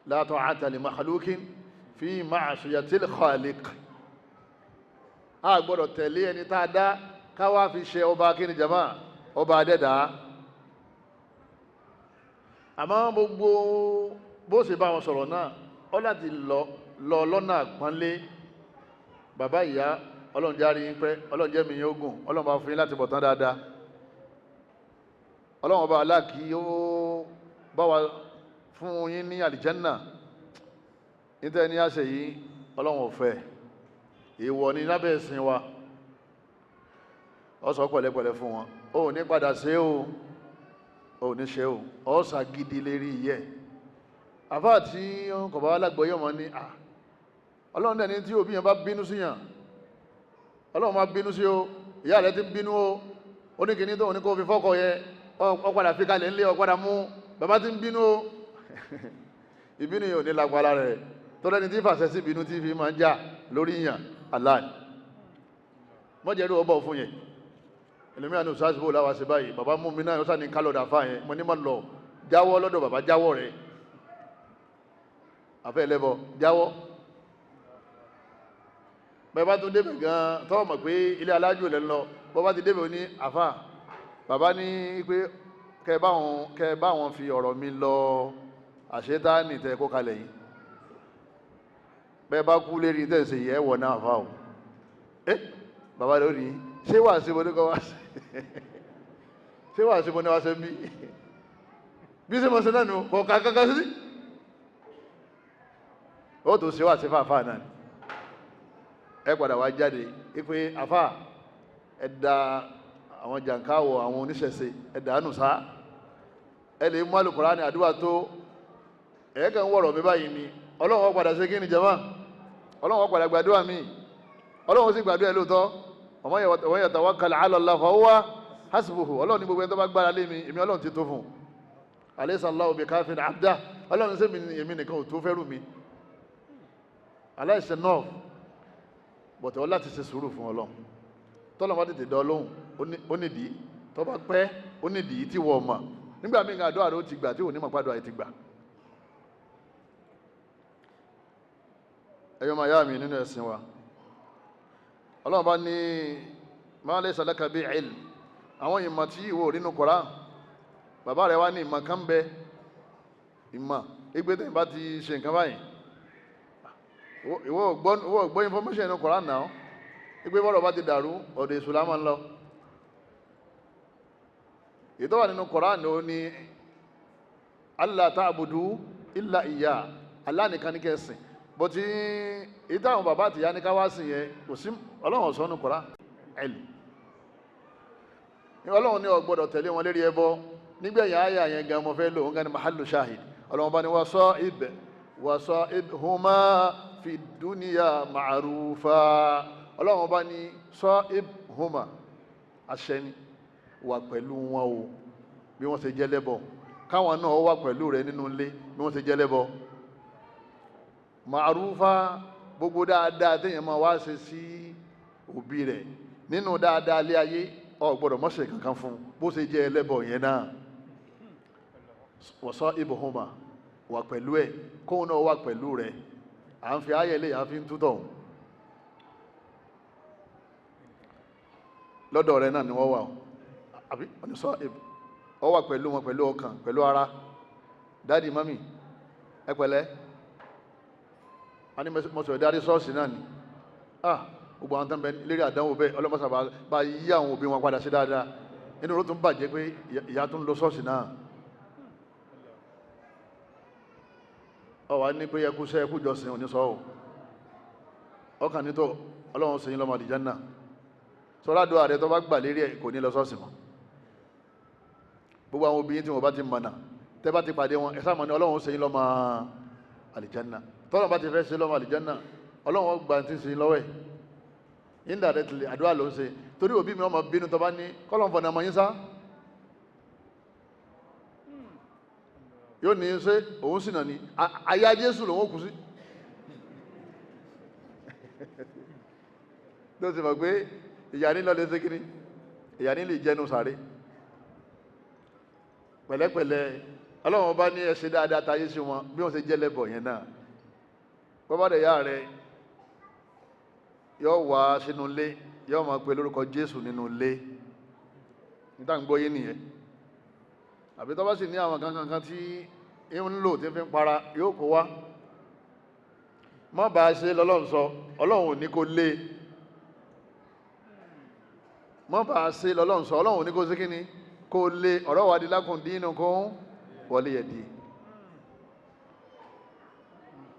La ta'ata li makhluqin fi ma'siyatil khaliq. A gbọ́dọ̀ tẹ̀lé ẹni tá a dá káwá fi ṣe ọba kíni jama, ọba adẹ́dá. Àmọ́ gbogbo bó ṣe bá wọn sọ̀rọ̀ náà, ọ láti lọ lọ́nà àpọ́nlé. Bàbá, ìyá, Ọlọ́run járe yín pẹ́, Ọlọ́run jẹ́ mi yín ogun, Ọlọ́run bá fún yín láti bọ̀ tán dáadáa. Ọlọ́run ọba aláàkí ó bá wa fún yín ní àlìjánà. Níta ní àṣẹ yìí, Ọlọ́run ò fẹ́, èèwọ̀ ni lábẹ́ ẹ̀sìn wa. Ọ sọ pẹ̀lẹ́pẹ̀lẹ́ fún wọn, ó ní padà ṣe o, ó ní ṣe o, ọ ṣàgídí lérí yẹ. Àfáà tí kò bá lágbọ́yọ̀ mọ́ ní à Ọlọ́run náà ní tí òbí yẹn bá bínú sí yàn, Ọlọ́run máa bínú sí o. Ìyá rẹ ti bínú o, ó ní kìíní tó ní kó fi fọ́kọ yẹ, ọ padà fi kalẹ̀ ńlẹ̀, ọ padà mú. Bàbá ti ń bínú o, ìbínú yẹn ò ní lágbára rẹ̀ tọ́lá ní tí fàṣẹ sí ìbínú tí fi máa ń jà lórí yàn aláì mọ́jẹ̀rú ọbọ̀ fún yẹn. Ẹlòmíràn ní òṣàṣìbò láwa ṣe báyìí, bàbá mú mi náà ó sàní kálọ̀dà fà yẹn. Mo ní má lọ, jáwọ́ lọ́dọ̀ bàbá, jáwọ́ rẹ̀ àfẹ́ ẹlẹ́bọ, jáwọ́. Bẹ́ẹ̀ bá tún débẹ̀ gan, tọ́wọ́ mọ̀ pé ilé alájò lẹ́ ń lọ. Bọ́ bá ti débẹ̀, ní àfà, bàbá ní pé kẹ bá wọn fi ọ̀rọ̀ mi lọ àṣetáàní tẹ kó kalẹ̀ yìí. Bẹ́ẹ̀ bá kú lérí tẹ̀sí yẹ wọ̀ náà fà o. Ẹ bàbá lónìí, ṣé wà sí mo ní kọ́ wá sí, ṣé wà sí mo ní wá sí bí bí ṣe mo ṣe náà nù kọ́ kankan sí ó tó ṣe wà sí fàáfàá náà. Ẹ padà wá jáde ipe àfà, ẹ da àwọn jàǹkáwọ̀ àwọn oníṣẹ̀ṣe, ẹ dànù sá. Ẹ lè mú Al-Kùránì àdúrà tó ẹ kàn ń wọ̀rọ̀ mi báyìí ni. Ọlọ́run ó padà ṣe kí ni jama? Ọlọ́run ó padà gbàdúrà mi, Ọlọ́run sì gbàdúrà ẹ lóòótọ́. Wa man yatawakkal ala Allah fa huwa hasbuhu. Ọlọ́run ní gbogbo ẹni tó bá gbára lé mi, èmi Ọlọ́run ti tó fún un. Alaysa Allahu bikafin abda. Ọlọ́run sẹ́mi èmi nìkan ò tó fẹ́rù mi? Aláìsẹ̀ náà bọ̀tẹ̀ ọ láti ṣe sùúrù fún Ọlọ́run. Tọ́lọ́ bá tètè dán lóhùn, ó nídìí. Tó bá pẹ́, ó nídìí tí wọ́n mọ̀. Nígbà míì àdúrà rẹ̀ ó ti gbà tí ò ní mọ̀ pàdùn àyè ti gbà. Ẹ̀yọ́ máa yá mi nínú ẹ̀sìn wa, Ọlọ́run bá ní ma laysa laka bi ilm, àwọn ìmọ̀ tí ìwọ ò rínú Kùránì. Bàbá rẹ̀ wá ní ìmọ̀ kan bẹ, ìmọ̀ ìgbé tẹ̀yìn bá ti ṣe nǹkan báyìí, ìwọ ò gbọ́ information inú Kùránì náà, ìgbé bọ́rọ̀ bá ti dàrú, ọ̀dọ̀ èṣù la máa ń lọ. Èyí tó wà nínú Kùránì ó ní alla ta'budu illa iya, Allah nìkan ní kẹ́sìn. Bó ti èyí táwọn bàbá àtìyá ní ká wá sìn yẹn, kò sí Ọlọ́run sọ nínú Kùránì. Ẹ̀lì Ọlọ́run ní ó gbọ́dọ̀ tẹ̀lé wọn lérí ẹbọ. Nígbẹ̀yìn àyà yẹn gan mo fẹ́ lò ń gan ní mahallu shahid. Ọlọ́run bá ní wasahibhuma fi dunya ma'rufa. Ọlọ́run bá ní sahibhuma, aṣẹ́ni wà pẹ̀lú wọn o, bí wọ́n ṣe jẹ́ lẹ́bọ, káwọn náà wà pẹ̀lú rẹ nínú ilé bí wọ́n ṣe jẹ́ lẹ́bọ. Ma'rufa, gbogbo dáadáa téèyàn máa wá ṣe sí òbí rẹ̀ nínú dáadáa lé ayé, o gbọ́dọ̀ má ṣe kankan fún bó ṣe jẹ́ ẹlẹ́bọ yẹn náà. Wasahibhuma, wà pẹ̀lú ẹ̀, kóun náà wà pẹ̀lú rẹ̀. À ń fi ayé ilé à ń fi ń tútọ̀ lọ́dọ̀ rẹ̀ náà ni wọ́n wà ó, àbí wọ́n sọ ọ wà pẹ̀lú wọn, pẹ̀lú ọkàn, pẹ̀lú ara. Dáàdì, mami, ẹ pẹ̀lẹ́, a ní mọ̀sọ̀ ìdarí ṣọ́ọ̀ṣì náà ni. Ah, gbogbo àwọn tó ń bẹ lérí àdánwò bẹ́ẹ̀, ọlọ́mọṣà bá yí àwọn òbí wọn padà sí dáadáa. Inú ló tún bàjẹ́ pé ìyá tó ń lọ ṣọ́ọ̀ṣì náà. Ọ wà ní pé ẹkú sẹ́ ẹkú jọsìn òní sọ ọ́ ọkàn nítọ́ Ọlọ́run sẹ́yìn lọ́mọ àlìjánnà. Sọ́ládùn ààrẹ tó bá gbà lérí ẹ̀ kò ní lọ ṣọ́ọ̀ṣì mọ́. Gbogbo àwọn obìnrin tí wọ́n bá ti mọ̀nà, tẹ́ bá ti pàdé wọn, ẹ sáà mọ̀ ní Ọlọ́run sẹ́yìn lọ́mọ àlìjánnà. Tọ́lọ̀ bá ti fẹ́ ṣe lọ́mọ àlìjánnà, Ọlọ́run gbà ti ṣe lọ́wọ́ ẹ̀ indirectly. Àdúrà ló ń ṣe torí òbí mi ọmọ bínú tó bá ní kọ́lọ̀ fọ̀nà ọmọ yín sá, yóò ní ṣe òun sì nà ní àyà Jésù lòun ó kú sí. Tó ti mọ̀ pé ìyá ní lọ lè ṣe kíní, ìyá ní lè jẹnu sáré pẹ̀lẹ́pẹ̀lẹ́. Ọlọ́run bá ní ẹ ṣe dáadáa táyé sí wọn bí wọ́n ṣe jẹ́ lẹ́bọ̀ yẹn náà. Bọ́bá dẹ̀ yá rẹ̀ yóò wá sínú ilé, yóò máa pe lórúkọ Jésù nínú ilé níta ń gbọ́yé nìyẹn. Àbí tó bá sì ní àwọn kankan kan tí ń lò tí ń fi ń para, yóò kó wá. Má bá a ṣe lọ́lọ́run sọ, Ọlọ́run ò ní kó lé. Má bá a ṣe lọ́lọ́run sọ, Ọlọ́run ò ní kó ṣe kíni, Kó lé ọ̀rọ̀ wa di lakum dinukum waliya din.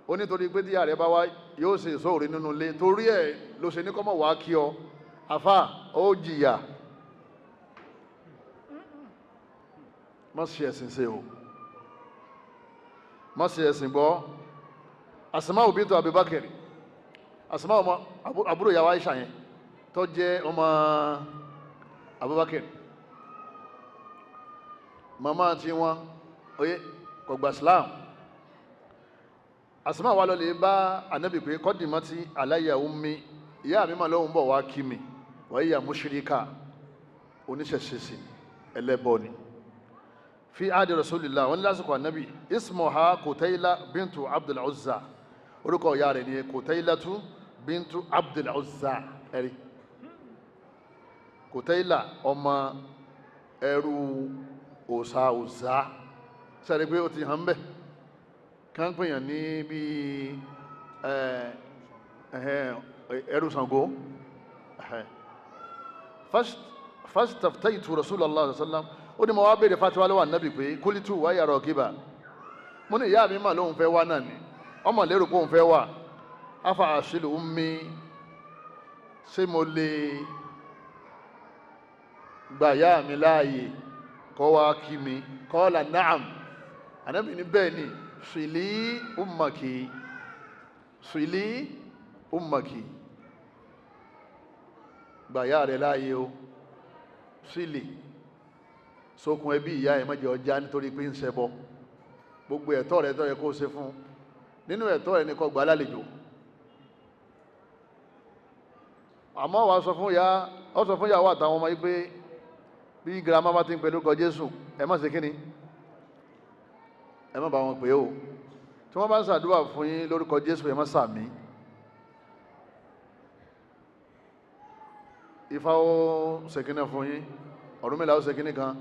Ó nítorí pé tí ààrẹ bá wá yóò ṣe ìṣòro nínú ilé, torí ẹ̀ ló ṣe ní kọ́mọ̀ wá kí ọ. Àfà ó jìyà. Má ṣe ẹ̀sìn ṣe o, má ṣe ẹ̀sìn gbọ́. Asma'u bintu Abubakar, Asma'u ọmọ àbúrò ìyàwó Aisha yẹn tó jẹ́ ọmọ Abubakar, màmá tí wọn oye kò gba Islam. Asma'u wà lọlẹ̀ bá anabi pé kọ́dìmọ́tì aláyà ummi, ìyá mi mà lóhùn bọ̀ wá kí mi, wàá yà mushrika, oníṣẹ̀ṣe sí ẹlẹ́bọ ni. Fi adi rasulillah, wọn lásìkò anabi, ismuha Kutayla bintu Abdul Uzza, orúkọ ìyá rẹ̀ ni Kutaylatu bintu Abdul Uzza. Ẹ̀rí Kutayla ọmọ ẹrú òsà Uzza, sẹ́ni pé ó ti hàn bẹ́ẹ̀ kàn pèèyàn ní bí ẹrú Ṣàngó. Fastaftaitu rasulallah sallam, ó ní mo wá béèrè fatiwa lọ́wọ́ ànábì pé kúlítù wáyà rọ̀gíbà, mo ní ìyá mi mà lóun fẹ́ wá náà ni, ọmọ lérò pé òun fẹ́ wá, afa àṣìlò ummi, ṣé mo lè gba ìyá mi láàyè kó wá kí mi? Qala na'am, ànábì ní bẹ́ẹ̀ ni, sili ummaki, sili ummaki, gba ìyá rẹ láàyè o, sílì sókun ẹbí ìyá ẹ̀ mọ́jẹ ọjà nítorí pé ń ṣẹbọ. Gbogbo ẹ̀tọ́ rẹ̀ tó yẹ kó ṣe fún nínú ẹ̀tọ́ rẹ̀ ní kó gbà lálejò. Àmọ́ wàá sọ fún ya, ọ sọ fún ìyàwó àtàwọn ọmọ yìí pé bí girama bá ti ń pè lórúkọ Jésù, ẹ má ṣe kíni, ẹ má bá wọn pè o. Tí wọ́n bá ń ṣàdúrà fún yín lórúkọ Jésù, ẹ má sàmí. Ifá ó ṣe kíní fún yín, Ọ̀rúnmìlà ó ṣe kíní kan,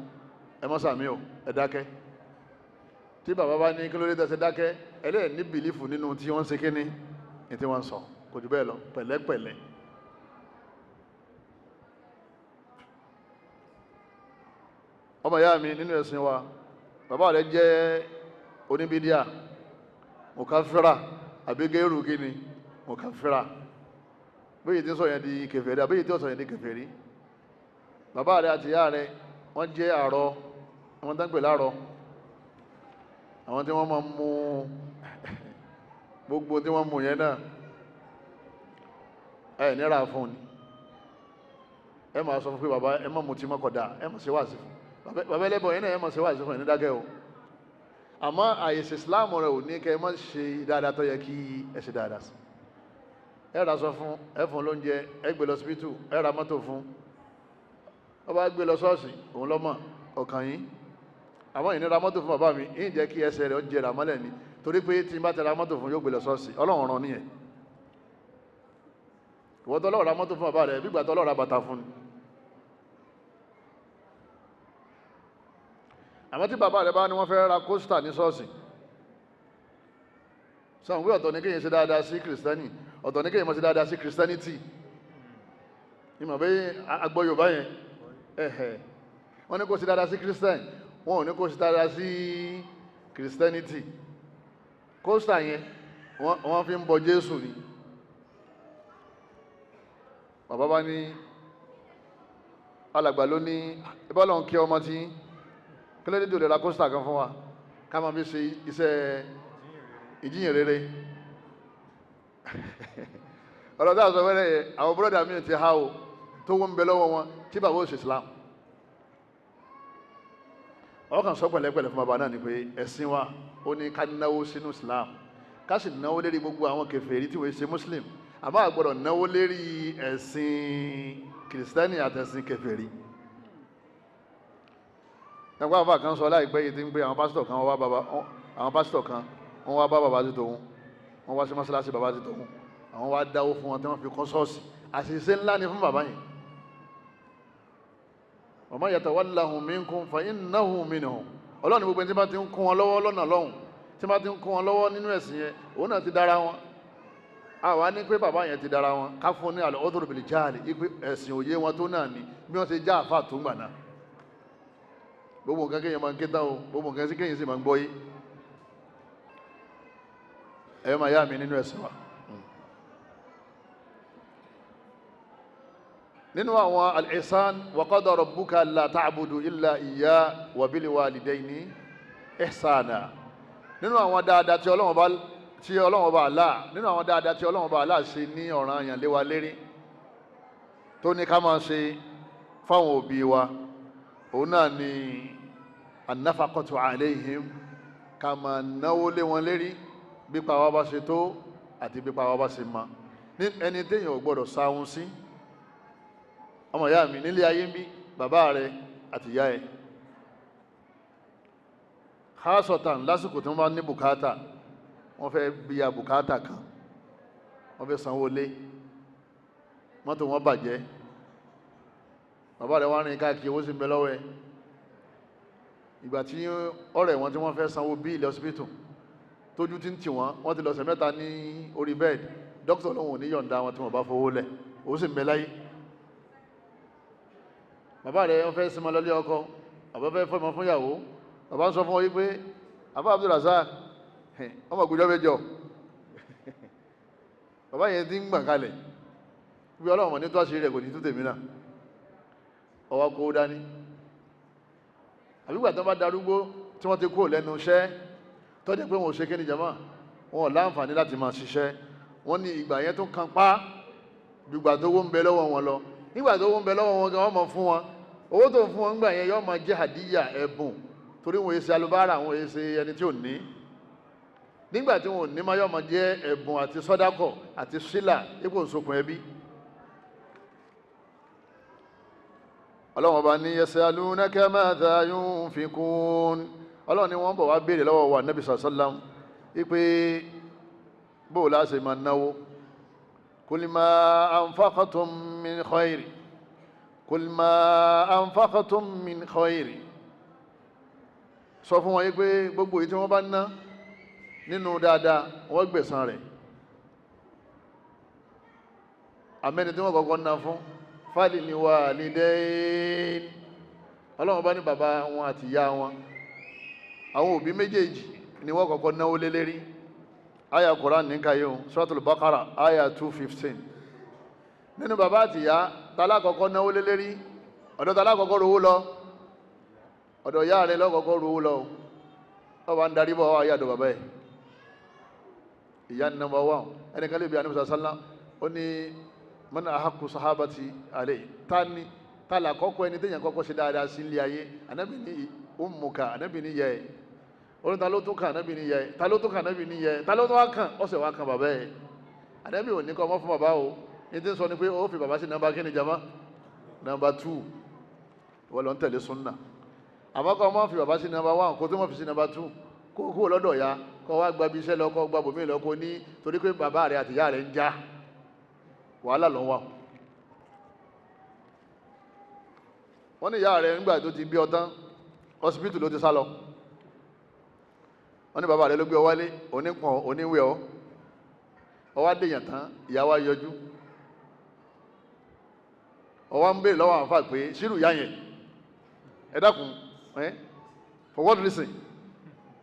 ẹ má sàmí o, ẹ dákẹ́. Tí bàbá bá ní kí ló dé tẹ́sẹ̀ dákẹ́, ẹlẹ́ẹ̀ ní bìlífù nínú tí wọ́n ń ṣe kíní ní tí wọ́n ń sọ, kò jù bẹ́ẹ̀ lọ, pẹ̀lẹ́pẹ̀lẹ́. Ọmọ ìyá mi nínú ẹ̀sìn wa, bàbá rẹ̀ jẹ́ oníbídíà, mùkáfírà àbí gẹ́rù kíni, mùkáfírà, bóyí tí ń sọ yẹn di kèfèrí àbí tí ó sọ yẹn di kèfèrí. Bàbá rẹ̀ àti ìyá rẹ̀ wọ́n jẹ́ àrọ, wọ́n tán pè láàrọ, àwọn tí wọ́n máa mú gbogbo tí wọ́n mú yẹn náà ẹ̀ nira fún ni. Ẹ máa sọ fún pé bàbá ẹ má mutí mọ́kọ̀dá, ẹ má ṣe wáàsí fún bàbá ẹlẹ́bọ̀ yẹn náà, ẹ má ṣe wáàsí fún ẹ̀ ní dákẹ́ o. Àmọ́ àyèsí Islam rẹ̀ ò ní kẹ́ ẹ má ṣe dáadáa tó yẹ kí ẹ ṣe dáadáa sí. Ẹ ra sọ fún, ẹ fún lóúnjẹ, ẹ gbé lọ síbítù, ẹ ra mọ́tò fún, ọ bá gbé lọ ṣọ́ọ̀ṣì òun lọ́mọ ọ̀kàn yín. Àmọ́ ìnira mọ́tò fún bàbá mi yín jẹ́ kí ẹsẹ̀ rẹ̀ ó jẹrà mọ́lẹ̀ ni, torí pé tí n bá tẹ ra mọ́tò fún yóò gbé lọ ṣọ́ọ̀ṣì. Ọlọ́run rán nìyẹn. Ìwọ tó lọ́ọ̀ ra mọ́tò fún bàbá rẹ̀ bí ìgbà tó lọ́ọ̀ ra bàtà fún ni. Àmọ́ tí bàbá rẹ̀ bá ní wọ́n fẹ́ ra kóstà ní ṣọ́ọ̀ṣì, sọ̀rọ̀ pé ọ̀tọ̀ ní kéèyàn ṣe dáadáa sí kìrìsìtẹ́nì, ọ̀tọ̀ ní kéèyàn máa ṣe dáadáa sí kìrìsìtẹ́nìtì. Ìmọ̀ pé agbọ́ Yorùbá yẹn, ẹ̀hẹ̀, wọ́n ní kó ṣe dáadáa sí kìrìsìtẹ́nì, wọn ò ní kó ṣe dáadáa sí kìrìsìtẹ́nìtì. Kóstà yẹn wọ́n fi ń bọ Jésù ni. Bàbá bá ní alàgbà ló ní ibà lọ́n kí ọmọ tí kí ló dé tó lè ra kóstà kan fún wa ká máa fi ṣe iṣẹ́ ìjíyìn rere. Ọ̀rọ̀ tá a sọ fẹ́rẹ̀ yẹ, àwọn búrọ́dà mi ti há o, tó wọ́n ń bẹ lọ́wọ́ wọn tí bàbá ò ṣe Islam. Ọkàn sọ pẹ̀lẹ́pẹ̀lẹ́ fún bàbá náà ni pé ẹ̀sìn wa ó ní ká náwó sínú Islam, ká sì náwó lérí gbogbo àwọn kèfèrí tí wọ́n ṣe Muslim, àmọ́ a gbọ́dọ̀ náwó lérí ẹ̀sìn kìrìsìtẹ́nì àtẹ̀sìn kèfèrí. Ẹgbẹ́ àfà kan sọ láìpẹ́ yìí tí ń pé àwọn pásítọ̀ kan wá bàbá, àwọn pásítọ̀ kan wọ́n wá bá bàbá ti tòun, wọ́n wá sí mọ́sálásí bàbá ti tòun, àwọn wá dáwó fún wọn tí wọ́n fi kọ́ ṣọ́ọ̀ṣì. Àṣìṣe ńlá ni fún bàbá yẹn. Wa man yatawallahum minkum fa innahu minhum. Ọlọ́run gbogbo ẹni tí bá ti ń kún wọn lọ́wọ́ lọ́nà lọ́hùn, tí bá ti ń kún wọn lọ́wọ́ nínú ẹ̀sìn yẹn, òun náà ti dára wọn. Àwa ní pé bàbá yẹn ti dára wọn, ká fún ní al-udhru bil-jahl, ipe ẹ̀sìn òye wọn tó náà ni bí wọ́n ṣe já àfà tó ń gbà náà. Gbogbo nǹkan kéèyàn máa ń ké tán o, gbogbo nǹkan sí kéèyàn sì máa ń gbọ́ yé. Ẹ̀yọ́ máa yá mi nínú ẹ̀sìn wa. Nínú àwọn al-ihsan, wa qada rabbuka alla ta'budu illa iyya wa bil walidayni ihsana. Nínú àwọn dáadáa tí Ọlọ́run bá Allah, nínú àwọn dáadáa tí Ọlọ́run bá Allah ṣe ní ọ̀ranyàn lé wa lérí tó ní ká máa ṣe fáwọn òbí wa, òun náà ni an-nafaqatu alayhim, ká máa náwó lé wọn lérí bí pa wá bá ṣe tó àti bí pa wá bá ṣe ma. Ní ẹni téèyàn ò gbọ́dọ̀ sáhun sí, ọmọ ìyá mi nílé ayé ń bí, bàbá rẹ àti ìyá ẹ, khasatan lásìkò tí wọ́n bá ní bùkátà, wọ́n fẹ́ bíya bùkátà kan, wọ́n fẹ́ sanwó lé, mọ́tò wọn bàjẹ́, bàbá rẹ̀ wá rìn káàkiri, owó sì ń bẹ lọ́wọ́ ẹ̀. Ìgbà tí ọ̀rẹ́ wọn tí wọ́n fẹ́ sanwó bíìlì hospital, tójú tí ń tì wọ́n, wọ́n ti lọ́sẹ̀ mẹ́ta ní orí bẹ́ẹ̀dì, dókítà lóhùn ní yọ̀ǹda wọn tí wọ́n bá fowó lẹ̀, ó sì ń bẹ láyé. Bàbá rẹ̀ wọ́n fẹ́ sinmi lọ́lé ọkọ, bàbá fẹ́ fọmọ fún ìyàwó, bàbá ń sọ fún ọ yí pé àbá Abdulrasaq ọmọ ògùnjọ́ mẹ́jọ, bàbá yẹn ti ń gbọ̀n kalẹ̀ bí Ọlọ́run mọ̀ ní tó àṣírí rẹ̀ kò ní tú tèmi náà, ọwọ́ kó dání. Àbígbà tó bá darúgbó tí wọ́n ti kúrò lẹ́nu iṣẹ́, tó jẹ́ pé wọn ò ṣe kíni jama, wọn ò láǹfààní láti máa ṣiṣẹ́, wọ́n ní ìgbà yẹn tó kan pa jùgbà tó wó ń bẹ lọ́wọ́ wọn lọ. Nígbà tó wó ń bẹ lọ́wọ́ wọn gan, wọ́n máa fún wọn owó tó ń fún wọn ńgbà yẹn, yóò máa jẹ́ àdíyà ẹ̀bùn, torí wọn èsì alubára, wọn èsì ẹni tí ò ní. Nígbà tí wọn ò ní máa yóò máa jẹ́ ẹ̀bùn àti sọ́dákọ̀ àti sílà ipò òsokùn ẹbí. Ọlọ́run ọba ní yasalunaka madha yunfikun, Ọlọ́run ni wọ́n bọ̀ wá béèrè lọ́wọ́ wa Nabi sallam wípé bóò láṣẹ máa náwó. Kul ma anfaqtum min khairi, kul ma anfaqtum min khairi, sọ fún wọn wípé gbogbo èyí tí wọ́n bá ná nínú dáadáa wọ́n gbẹ̀san rẹ̀. Àmẹ́ni tí wọ́n kọ́kọ́ ná fún fálìlì walidain, Ọlọ́run bá ní bàbá wọn àti ìyá wọn, àwọn òbí méjèèjì ni wọ́n kọ́kọ́ náwó lé lérí. Aya Quran ní kayo, Suratul Baqara aya 215. Nínú bàbá àti ìyá, talákọ̀ọ́kọ́ náwó lé lérí, ọ̀dọ̀ talákọ̀ọ́kọ́ rówó lọ, ọ̀dọ̀ ìyá rẹ̀ lọ́kọ̀ọ́kọ́ rówó lọ, ọba ń darí bọ̀ wá yàdọ̀ bàbá ẹ̀. Ìyá ní nọ́mbà 1. Ẹnìkan lè bí anúbísà sálá, ó ní mọ́nà àhákù sahabati alẹ́ tani tala kọ́kọ́ ẹni téèyàn kọ́kọ́ ṣe dáadáa sí ilé ayé, anábì ní ummuka, anábì ní yẹ ẹ̀, oní ta ló tún kàn, anábì ní yẹ ẹ̀, ta ló tún kàn, anábì ní yẹ ẹ̀, ta ló tún wá kàn, ọ̀sẹ̀ wá kàn bàbá ẹ̀. Anábì ò ní kọ́ ọmọ fún bàbá o, ní tí ń sọ ni pé ó fi bàbá sí nọ́mbà kíni jama, nọ́mbà 2, ìwọ lọ ń tẹ̀lé sunna. Àmọ́ kọ́ ọmọ fi bàbá sí nọ́mbà 1, kó tó mọ̀ fi sí nọ́mbà 2, kó kúrò lọ́dọ̀ ya, kó wá gba ibi iṣẹ́ lọ, kó gba bòmí lọ, kó ní torí pé bàbá rẹ̀ àti ìyá rẹ̀ ń já wàhálà ló ń wà. Wọ́n ní ìyá rẹ̀ nígbà tó ti bí ọ tán, hospital ló ti sá lọ. Wọ́n ní bàbá rẹ̀ ló gbé ọ wálé, onípọ̀n oníwẹ̀ ọ, ọwá dèèyàn tán, ìyá wa yọjú, ọwá ń béèrè lọ́wọ́ àǹfà pé ṣírù ìyá yẹn, ẹ dákun, ẹ for what reason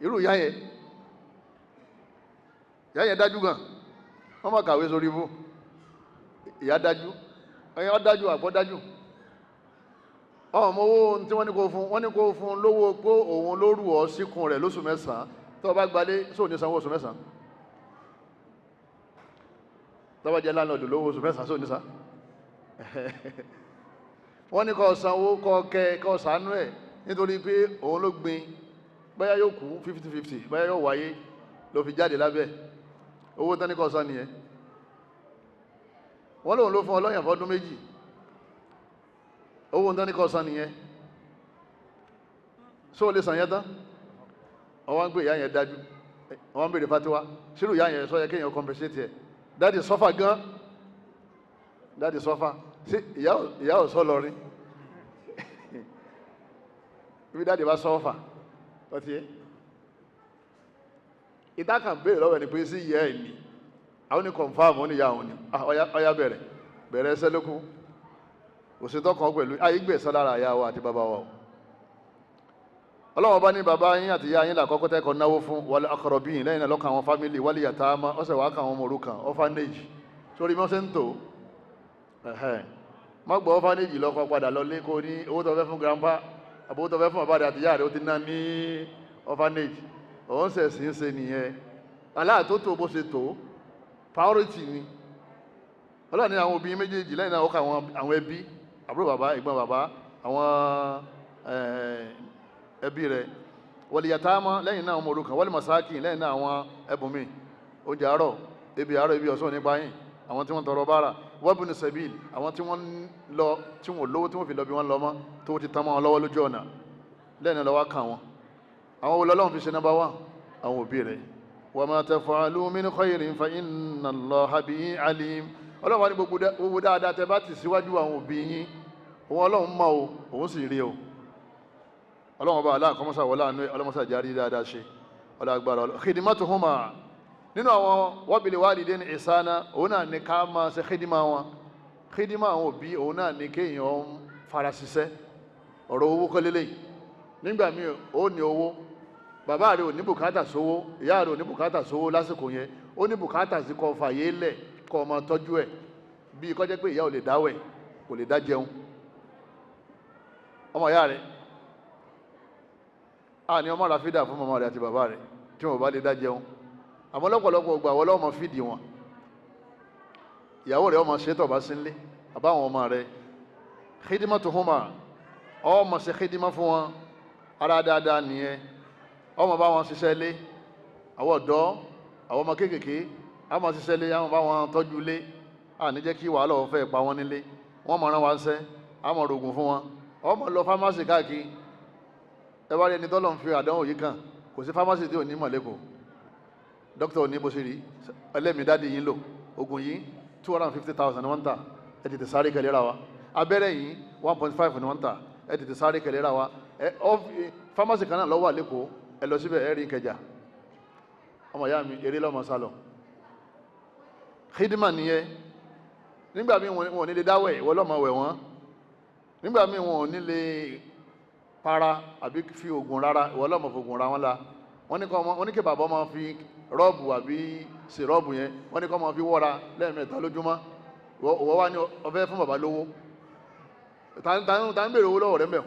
irú ìyá yẹn, ìyá yẹn dájú gan, wọ́n má kàwé sórí ibú, ìyá dájú, ẹ̀yìn ọ́ dájú àpọ̀ dájú. Ọmọ owó tí wọ́n ní kó fún, wọ́n ní kó fún lówó pé òun ló rù ọ́ síkùn rẹ̀ lóṣù mẹ́sàn-án, tó bá gbalé sóò ní sanwó oṣù mẹ́sàn-án, tó bá jẹ́ láńlọ́ọ̀dù lówó oṣù mẹ́sàn-án sóò ní san. Wọ́n ní kó sanwó, kó kẹ́, kó ṣàánú ẹ̀ nítorí pé òun ló gbin, bóyá yóò kú 50-50, bóyá yóò wáyé ló fi jáde lábẹ́ owó tán ní kó san nìyẹn. Wọ́n lóun ló fún ọlọ́yàn fọ́dún méjì, owó tán ní kó san nìyẹn. Só lè san yẹn tán? Ọwọ́n ń gbé ìyá yẹn dájú, ọwọ́n ń bèèrè fatiwa, ṣírù ìyá yẹn sọ yẹ kéèyàn compensate ẹ̀. Dáàdì sọ́fà gan, dáàdì sọ́fà sí ìyá ò sọ lọrin, ibi dáàdì bá sọ́fà ọtí ẹ́ ìdákan béèrè lọ́wọ́ ẹni pé sí ìyá ẹ̀ ni, àwọn ní confam, ó ní ìyá òun ni. Ọya bẹ̀rẹ̀ bẹ̀rẹ̀ ẹsẹ̀ lókun, òṣètò kan pẹ̀lú ayé gbẹ̀sán lára ìyá wa àti bàbá wa. Ọlọ́wọ́n bá ní bàbá yín àti ìyá yín làkọ́kọ́ tẹ́kọ̀ náwó fún, wal aqrabin, lẹ́yìn náà lọ́kàn àwọn family, wal yatama, ọ̀sẹ̀ wàá kàn àwọn ọmọ òrukàn, orphanage. Sórí bí wọ́n ṣe ń tò ẹ̀hẹ́n, má gbọ́ orphanage lọ́kọ́ padà lọ lé kó ní owó tó fẹ́ fún grandpa àbówó tó fẹ́ fún bàbá rẹ̀ àti ìyá rẹ̀ ó ti ná ní orphanage. Òun ṣẹ̀ sí ń ṣe nìyẹn. Aláàtótó bó ṣe tó priority ni. Ọlọ́run ní àwọn òbí méjèèjì, lẹ́yìn náà ó kà àwọn ẹbí, àbúrò bàbá, ẹ̀gbọ́n bàbá, àwọn ẹbí rẹ̀, wal yatama, lẹ́yìn náà ọmọ òrukàn, wal masakin, lẹ́yìn náà àwọn ẹbùn mi, oúnjẹ àárọ̀, ebi àárọ̀, ebi ọ̀sán nípa yín, àwọn tí wọ́n tọrọ bára, wabnu sabil, àwọn tí wọ́n lọ tí wọ́n lówó tí wọ́n fi lọ bí wọ́n lọ mọ́ tó ti tán mọ́ wọn lọ́wọ́ lójú ọ̀nà. Lẹ́yìn náà lọ́wọ́ kàn wọ́n. Àwọn olọ́lọ́run fi ṣe number one? Àwọn òbí rẹ̀. Wa ma taf'alu min khairin fa inna Allaha bihi alim. Ọlọ́run wá ní gbogbo dáadáa tẹ bá ti síwájú àwọn òbí yín, òun Ọlọ́run mọ̀ o, òun sì rí o. Ọlọ́run ọba aláà kọ́mọ́sà wọlé àánú, ọlọ́mọ́sà járí dáadáa ṣe ọlọ́gbàrá ọlọ́. Khidmatuhuma, nínú àwọn wabil walidayni ihsana, òun náà ní ká máa ṣe khidima wọn. Khidima àwọn òbí, òun náà ní kéèyàn fara ṣiṣẹ́. Ọ̀rọ̀ owó kọ́ lélẹ́yìí. Nígbà míì ó ní owó, bàbá rẹ̀ ò ní bùkátà sówó, ìyá rẹ̀ ò ní bùkátà sówó lásìkò yẹn. Ó ní bùkátà sí kó fàyè lẹ̀, kó máa tọ́jú ẹ̀, bí kó jẹ́ pé ìyá ò lè dáwẹ̀, kò lè dá jẹun. Ọmọ ìyá rẹ̀ a ní ọmọ ra feeder fún màmá rẹ̀ àti bàbá rẹ̀ tí wọ́n bá lè dá jẹun. Àmọ́ lọ́pọ̀lọpọ̀ gbà wọ́n lọ́mọ feed wọn, ìyàwó rẹ̀ ọmọ ṣe tọ̀ bá sí nílé, àbáwọn ọmọ rẹ̀. Khidmatuhuma, ọmọ ṣe khidima fún wọn, ara dáadáa nìyẹn. Ọmọ bá wọn ṣiṣẹ́ lé, àwọn ọ̀dọ́, àwọn ọmọ kéékèèké, àwọn ọmọ ṣiṣẹ́ lé, àwọn bá wọn tọ́jú lé. À ní jẹ́ kí wàhálà ọ̀fẹ́ pa wọ́n nílé. Wọ́n mọ̀ rán wa ń sẹ́, àwọn rògùn fún wọn, ọmọ lọ pharmacy káàkiri. Ẹ bá rí ẹni tọ́lọ̀ ń fi àdánwò yìí kàn, kò sí pharmacy tí ò ní mọ̀ lẹ́kọ̀ọ́. Dókítà ò ní bó ṣe rí ẹlẹ́mìí dáàdi yín lò oògùn yìí, 250,000 ni wọ́n ń tà, ẹ tètè sáré kẹlẹ́ ra wa. Abẹ́rẹ́ yìí, 1.5 ni wọ́n ń tà, ẹ tètè sáré kẹlẹ́ ra wa. Ẹ pharmacy kan náà lọ́wọ́ àlẹ́kọ̀ọ́, ẹ lọ síbẹ̀, ẹ rí Ìkẹjà. Ọmọ ìyá mi, eré lọ́mọ sálọ. Khidima nìyẹn. Nígbà míì wọn ò ní lè dáwẹ̀, ìwọ lọ́mọ wẹ̀ wọ́n. Nígbà míì wọn ò ní lè para àbí fi oògùn rárá, ìwọ lọ́mọ fògùn ra wọn la. Wọ́n ní kọ́ wọ́n ní kí bàbá ọmọ fi rub àbí syrup yẹn, wọ́n ní kọ́ ọmọ fi wọ́ra lẹ́ẹ̀mẹ́ta lójúmọ́. Ìwọ wá ní ọfẹ́ fún bàbá lówó. Ta ń béèrè owó lọ́wọ́ rẹ̀ mẹ́?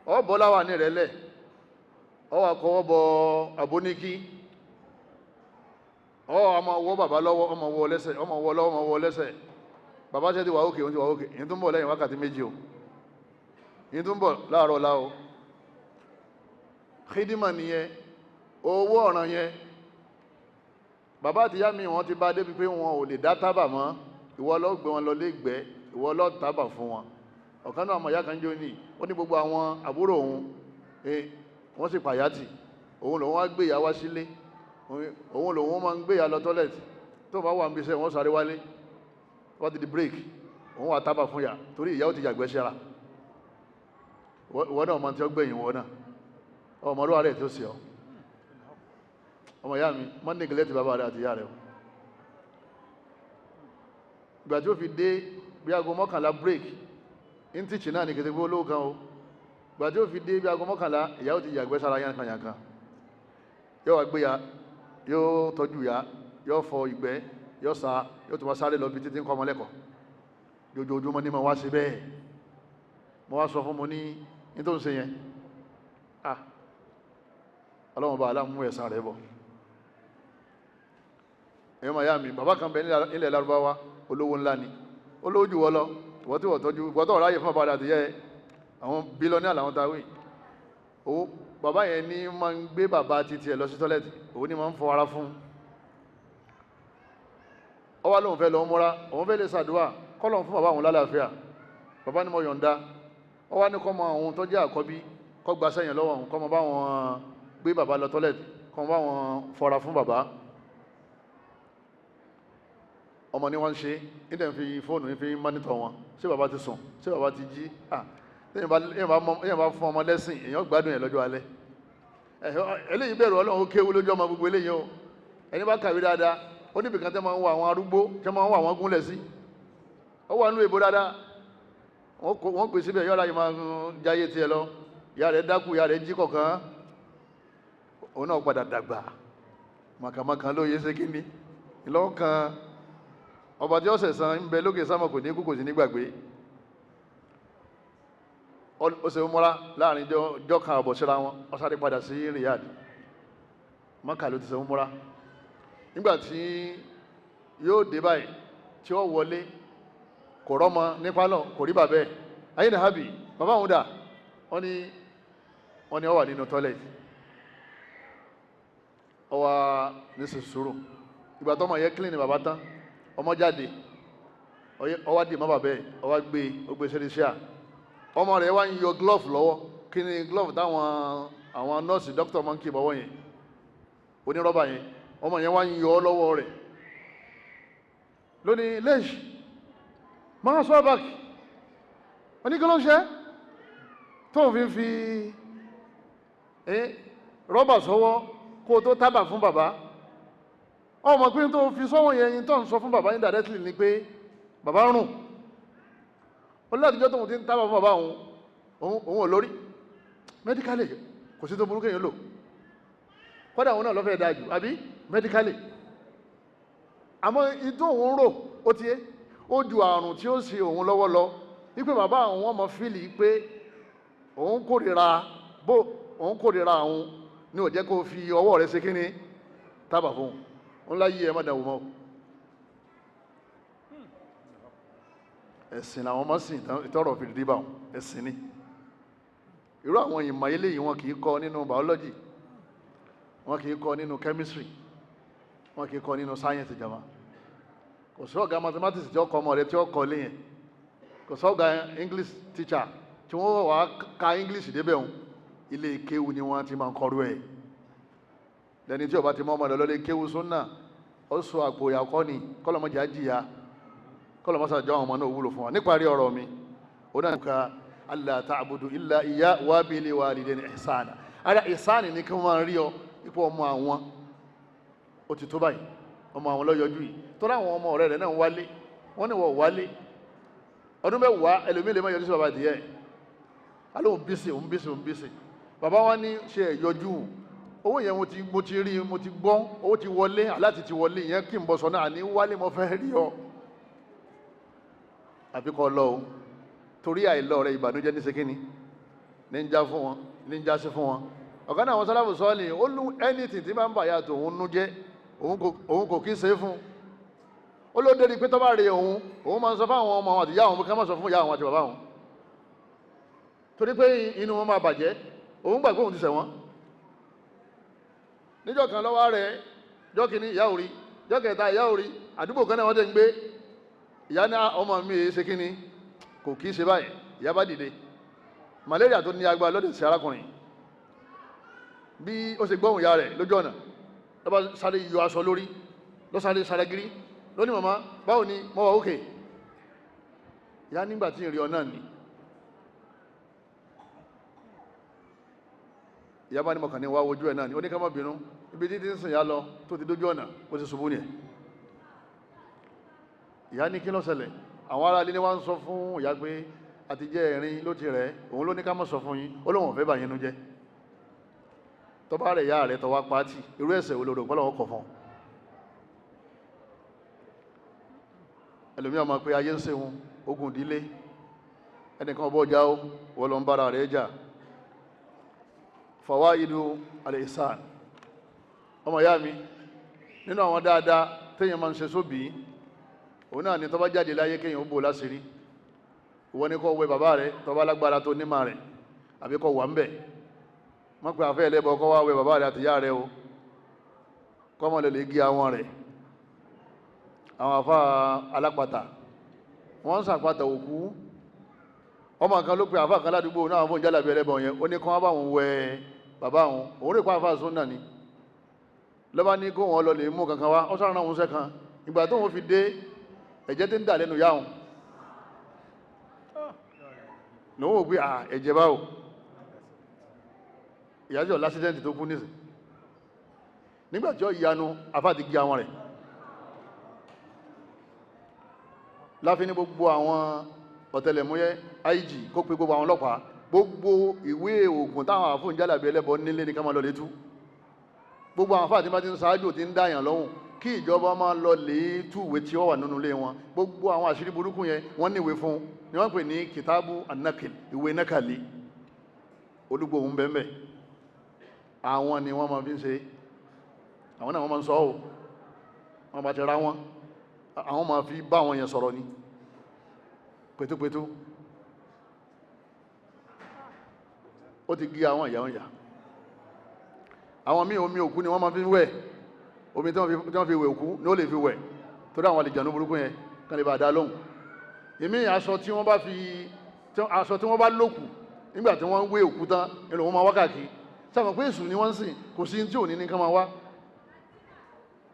Ọ bọ́ láwà ní rẹ̀ lẹ̀, ọ wà kọ́wọ́ bọ àbóníkí, ọ ọmọ wọ bàbá lọ́wọ́, ọmọ wọ lẹ́sẹ̀, ọmọ wọ lọ́wọ́, ọmọ wọ lẹ́sẹ̀. Bàbá ṣe ti wà ókè, òun ti wà ókè. Ìyẹn tó ń bọ̀ lẹ́yìn wákàtí 2 o, ìyẹn tó ń bọ̀ láàárọ̀ ọ̀la o. Khidima nìyẹn, owó ọ̀ràn yẹn. Bàbá àti ìyá mi, wọ́n ti bá débi pé wọn ò lè dá tábà mọ́, ìwọ ló gbé wọn lọ lé gbẹ́, ìwọ ló tábà fún wọn. Ọ̀kan náà ọmọ ìyá kan jó ní, ó ní gbogbo àwọn àbúrò òun wọ́n sì pàyàtì, òun lòun wá gbé ìyá wá sílé, òun lòun máa ń gbé ìyá lọ toilet. Tó bá wà ń bí iṣẹ́, wọ́n sáré wálé, wọ́n ti di break, òun wà tábà fún ìyá torí ìyá ó ti yàgbẹ́ síra. Ìwọ náà ọmọ tí ó gbẹ̀yìn wọ́n náà, ọmọ ọdún rẹ̀ tí ó sì ọ́. Ọmọ ìyá mi, mọ́ neglect bàbá rẹ̀ àti ìyá rẹ̀ o. Ìgbà tí ó fi dé bí aago 11 break ń tìchì náà ní kété pé olówó kan o. Ìgbà tí ó fi dé bí aago 11, ìyá ó ti yàgbẹ́ sára yánkanyankan. Yóò wá gbé ya, yóò tọ́jú ya, yóò fọ ìgbẹ́, yóò sa, yóò tún wá sáré lọ bí títí ń kọ́ ọmọ lẹ́kọ̀ọ́. Jojoojúmọ́ ní ma wá sí bẹ́ẹ̀. Mo wá sọ fún mo ní ní tó ń ṣe yẹn, ah, Ọlọ́run bá aláàmú ẹ̀san rẹ̀ bọ̀. Èyàn máa yá mi, bàbá kan bẹ nílẹ̀ Lárúbáwá, olówó ńlá ni, olówó jù wọ́ lọ. Ìwọ́ tí wọ́n tọ́jú, ìwọ́ tó ráyè fún bàbá àti yẹ, àwọn billionaire làwọn táwí owó. Bàbá yẹn ní máa ń gbé bàbá títí ẹ̀ lọ sí toilet, òun ní máa ń fọ ara fún. Ọ wá lóun fẹ́ lọ múra, òun fẹ́ lè ṣàdúrà kọ́lọ̀ fún bàbá òun lálàáfíà. Bàbá ní mo yọ̀ǹda. Ọ wá ní kọ́mọ òun tó jẹ́ àkọ́bí kọ́ gba sẹ́yìn lọ́wọ́ òun, kọ́mọ bá wọn gbé bàbá lọ toilet, kọ́mọ bá wọn fọra fún bàbá. Ọmọ ní wọ́n ń ṣe nídẹ̀ ń fi fóònù ní fi monitor wọn, ṣé bàbá ti sùn, ṣé bàbá ti jí. Èèyàn bá fún ọmọ lẹ́sìn, èèyàn gbádùn ẹ̀ lọ́jọ́ alẹ́. Eléyìí bẹ̀rù Ọlọ́run, ó kéwú lójú ọmọ gbogbo eléyìí o. Ẹni bá kàwé dáadáa, ó níbi kan tẹ́ máa ń wọ àwọn arúgbó, tẹ́ máa ń wọ àwọn gúnlẹ̀ sí, ó wà nínú ìbò dáadáa, wọ́n pè síbẹ̀, yọ́ra yìí máa ń jáyé tiẹ̀ lọ, Ìyá rẹ̀ dákú, ìyá rẹ̀ jí kọ̀ọ̀kan, òun náà padà dàgbà. Màkàmàkà ló yẹ ṣe kí ni ìlọ́kàn ọba tí ó sẹ̀sán ń bẹ lókè sámọ̀, kò ní kú, kò sí ní gbàgbé. Ó ṣe múra láàrin jọ́ kan àbọ̀ síra wọn, ó sáré padà sí Riyadh. Mọ́kà ló ti ṣe múra. Nígbà tí yóò dé báyìí tí ó wọlé, kò rọ́mọ ní pálọ̀, kò rí bàbẹ́. Ayé ní hábì, bàbá òun dà? Wọ́n ní ó wà nínú tọ́lẹ̀tì. Ó wà ní sùúrù. Ìgbà tó ọmọ yẹn clean ní bàbá tán, ọmọ jáde, ó wá dì mọ́ bàbẹ́, ó wá gbé, ó gbé sẹ́rí ṣíà. Ọmọ rẹ̀ wá ń yọ glove lọ́wọ́. Kí ni glove táwọn àwọn nọ́ọ̀sì, dókítà máa ń kì bọ́wọ́ yẹn, onírọ́bà yẹn? Ọmọ yẹn wá ń yọ ọ́ lọ́wọ́ rẹ̀ lónìí. Lẹ́ṣ máa sọ báàkì, wọ́n ní kí ló ń ṣe tó ń fi rọ́bà sọ́wọ́ kó o tó tábà fún bàbá? Ọmọ pé tó fi sọ́wọ́ yẹn yín tó ń sọ fún bàbá yín directly ni pé bàbá rùn. Ó látijọ́ tóun ti ń tábà fún bàbá òun, òun ò lórí. Medically, kò sí tó burú kéèyàn lò. Kọ́dà òun náà lọ́fẹ̀ẹ́ dáa jù, àbí medically. Àmọ́ ìtò òun rò ó ti yé, ó ju àrùn tí ó ṣe òun lọ́wọ́ lọ, wípé bàbá àwọn ọmọ feel pé òun kórìíra, bó òun kórìíra òun ní ò jẹ́ kó fi ọwọ́ rẹ̀ ṣe kíní tábà fún un. Ńlá yí ẹ má dàwó mọ́. Ẹ̀sìn làwọn ọmọ sìn ìtọ́rọ̀ fi dìbà wọn. Ẹ̀sìn ni. Irú àwọn ìmọ̀ eléyìí, wọn kì í kọ́ nínú biology, wọn kì í kọ́ nínú chemistry, wọn kì í kọ́ nínú science. Jama, kò sí ọ̀gá mathematics tí ó kọ́ ọmọ rẹ tí ó kọ́ léyìn, kò sí ọ̀gá English teacher tí wọ́n wà ka English débẹ̀. Wọn ilé kéwu ni wọ́n ti máa ń kọ́rú ẹ̀. Lẹ́ni tí ó bá ti mọ́ ọmọ rẹ̀ lọ́lé kéwu súnà, ó sọ àpò ìyàkọ́ ni. Kọ́lọ́mọjà jìyà, kọ́lọ́mọsàjọ́ àwọn ọmọ náà wúlò fún wa. Níparí ọ̀rọ̀ mi, ó náà ká alla ta'budu illa iya wa bil walidayni ihsana. Ara ihsani ní kí wọ́n máa rí ọ ipò ọmọ àwọn. Ó ti tó báyìí, ọmọ àwọn lọ́yọjú yìí tó láwọn ọmọ ọ̀rẹ́ rẹ̀ náà wálé, wọ́n ní wọ́n wálé ọdún 10, ẹlòmíì lè má yọjú sí bàbá adìyẹ. Alóhùn bísí, òun bísí, òun bísí. Bàbá wọn ní ṣe ẹ̀yọjú owó yẹn, mo ti rí, mo ti gbọ́, owó ti wọlé, aláti ti wọlé yẹn, kí n bọ̀ sọ náà àní wálé, mo fẹ́ rí ọ. Àbí kọ́ lọ o, torí àìlọ rẹ, ìbànújẹ́ ní sekínì ní ń já fún wọn, ní ń já sí fún wọn. Ọ̀kan náà àwọn sálàfù sọ́ọ̀lì, ó lú anything tí máa ń bàyà tó òun nú jẹ́, òun kò kí ń ṣe é fún. Ó ló dérí pé tó bá rí òun, òun máa ń sọ fún àwọn ọmọ àwọn àti ìyá òun ká má sọ fún ìyá àwọn àti bàbá òun, torí pé inú wọn máa bàjẹ́. Òun gbàgbé òun ti ṣẹ̀ wọ́n. Níjọ́ kan lọ́wọ́ rẹ̀, jọ́ kìíní ìyá òrí, jọ́ kẹta ìyá òrí. Àdúgbò kan náà wọ́n tẹ́ ń gbé. Ìyá ní ọmọ mi èé ṣe kíni, kò kí ṣe báyìí. Ìyá bá dìde. Malaria tó ní agbára lọ́dẹ̀ sí arákùnrin. Bí ó ṣe gbọ́hùn ìyá rẹ̀ lójú ọ̀nà, ló bá sáré yọ aṣọ lórí, ló sáré saragiri lóní, "Màmá, báwo ni?" "Mo wà ókè." Ìyá nígbà tí ìrìn ọ̀nà ni ìyá bá ní mọ̀kàn ní wá ojú ẹ̀ náà ni. Ó ní ká má bínú, ibi títí ń sìn yá lọ tó ti dójú ọ̀nà, ó ti ṣubú ni ẹ̀. Ìyá ní kí ló ṣẹlẹ̀? Àwọn ará ilé ni wọ́n ń sọ fún ìyá pé àti jẹ́ ẹ̀rin ló ti rẹ̀. Òun ló ní ká má sọ fún yín, ó lóun ò fẹ́ bà yín nú jẹ́. Tọ́ba rẹ̀, ìyá rẹ̀ tọ́wá pátì, irú ẹ̀ṣẹ̀ wo lòdò pọ́lọ́wọ́ kọ̀ fún ẹlòmíràn? Máa pé ayé ń ṣeun, ogun ìdílé ẹnìkan ọbọ̀ ọjà ó wọ́n lọ ń bára rẹ̀ jà. Fawaidu al-ihsan. Ọmọ ìyá mi, nínú àwọn dáadáa téèyàn máa ń ṣe sóbìí, òun náà ni tó bá jáde láyé, kéèyàn ó bò láṣìírí. Ìwọ ni kó wẹ bàbá rẹ tó bá lágbára tó nímà rẹ, àbí kó wà ń bẹ̀. Mọ́ pé àfẹ́ ẹlẹ́bọ kó wá wẹ bàbá rẹ àti ìyá rẹ o, kọ́mọ lè lè gé àwọn rẹ̀. Àwọn afá alápàtà, wọ́n ń sàpàtà òkú. Ọmọ kan ló pe àfá kan ládùúgbò náà fún ìjálàbí ẹlẹ́bọ yẹn. Ó ní kán wá bá òun wẹ bàbá òun. Òun rí pa àfá súnà ni. Lọ́ba ní kó wọn lọ lè mú kankan wá, ó sáré òun sẹ́kan. Ìgbà tó wọn fi dé, ẹ̀jẹ̀ tí ń dà lẹ́nu yá òun lòun ò gbé à ẹ̀jẹ̀ báwò. Ìyájọ́ lásìdẹ́ntì tó kú nísìn, nígbà tí ó yanu, àfá ti gé àwọn rẹ̀ láfi ní gbogbo àwọn ọ̀tẹlẹ̀múyẹ́. IG kó pe gbogbo àwọn ọlọ́pàá. Gbogbo ìwé oògùn táwọn àfún jálàbí ẹlẹ́bọ nílé ní ká máa lọ lè tú. Gbogbo àwọn àfáà tí bá ti ń ṣáájú tí ń dáyàn lọ́hùn, kí ìjọba máa lọ lè tú ìwé tí ó wà nínú ilé wọn. Gbogbo àwọn àṣírí burúkú yẹn, wọ́n níwèé fún ni wọ́n pè ní kìtàbù anakil, ìwé nákàlí olúgbòhùn bẹ́ẹ̀. Àwọn ni wọ́n máa fi ń ṣe, àwọn náà wọ́n máa ń sọ ọ́, wọ́n bá ti ra wọn, àwọn máa fi bá àwọn yẹn sọ̀rọ̀ ni pẹ̀túpẹ̀tú. Ó ti gé àwọn ìyá wọn yà. Àwọn míì, omi òkú ni wọ́n máa fi wẹ̀. Omi tí wọ́n fi wẹ̀ òkú ni ó lè fi wẹ̀, torí àwọn àlìjànú burúkú yẹn kan lè bá dá lóhùn. Ìmí, aṣọ tí wọ́n bá fi, aṣọ tí wọ́n bá lòkù nígbà tí wọ́n wé òkú tán nínú wọn máa wákàkí sábà pé èṣù ni wọ́n ń sìn. Kò sí tí ò ní ní ká máa wá.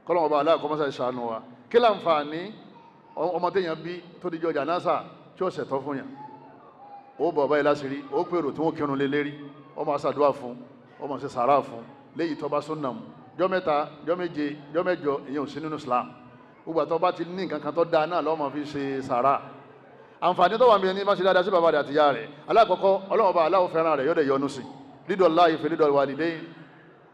Kọ́lọ́wọ́n bá aláàkọ́ mọ́sá ìṣàánú wa. Kí láǹfààní ọmọ téèyàn bí tó di jọjà náà tí ó ṣẹ̀tọ́ fún yàn? Ó bọ̀ báyìí láṣìírí, ó pèrò tí wọ́n kírun lé lérí, ó máa ṣàdúrà fún, ó máa ṣe sàárà fún léyìí tó bá súnà mu. Jọ́ 3, jọ́ 7, jọ́ 8, ìyẹn ò sí nínú Islam. Gbogbo àtọ́ bá ti ní nǹkan kan tó dáa náà lọ́ọ́ máa fi ṣe sàárà. Àǹfààní tó wà mí ní bá ṣe dáadáa sí bàbá rẹ̀ àti ìyá rẹ̀, alákọ̀ọ́kọ́, Ọlọ́run bá aláwọ̀ fẹ́ràn rẹ̀, yóò dẹ̀ yọ́nú sí lídọ̀ láàyè fẹ́ lídọ̀ wàlídé.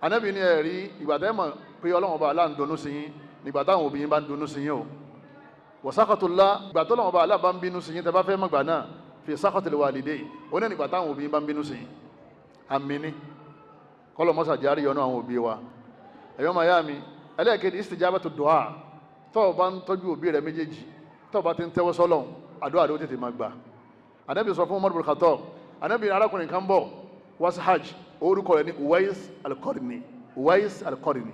Anábì ní ẹ̀rí ìgbà tẹ́ mọ̀ pé Ọlọ́run bá aláà ń dunnú sí yín nígbà táwọn òbí yín bá ń dunnú sí yín o. Wọ̀sákàtúlá, ìgbà tó Ọlọ́run bá aláà bá ń bínú sí yín, tẹ́ bá fẹ́ mọ̀gbà náà, fi sákàtúlẹ̀ wàlídé, ó ní nígbà táwọn òbí yín bá ń bínú sí yín. Àmì ní kọ́lọ̀ mọ́sà járí yọnu àwọn òbí wa. Ẹ̀yọ́ màyá mi, ẹlẹ́ẹ̀kejì, istijabatu du'a. Tọ́ ọ bá ń tọ́jú òbí rẹ méjèèjì, tọ́ ọ bá ti ń tẹ́wọ́ sọ́lọ́hun, àdúrà rẹ ó tètè máa gbà. Ànábì sọ fún Umar bin Khattab, Ànábì arákùnrin kan bọ̀ wá sí hajj, orúkọ rẹ̀ ní Uwais al-Qarni. Uwais al-Qarni,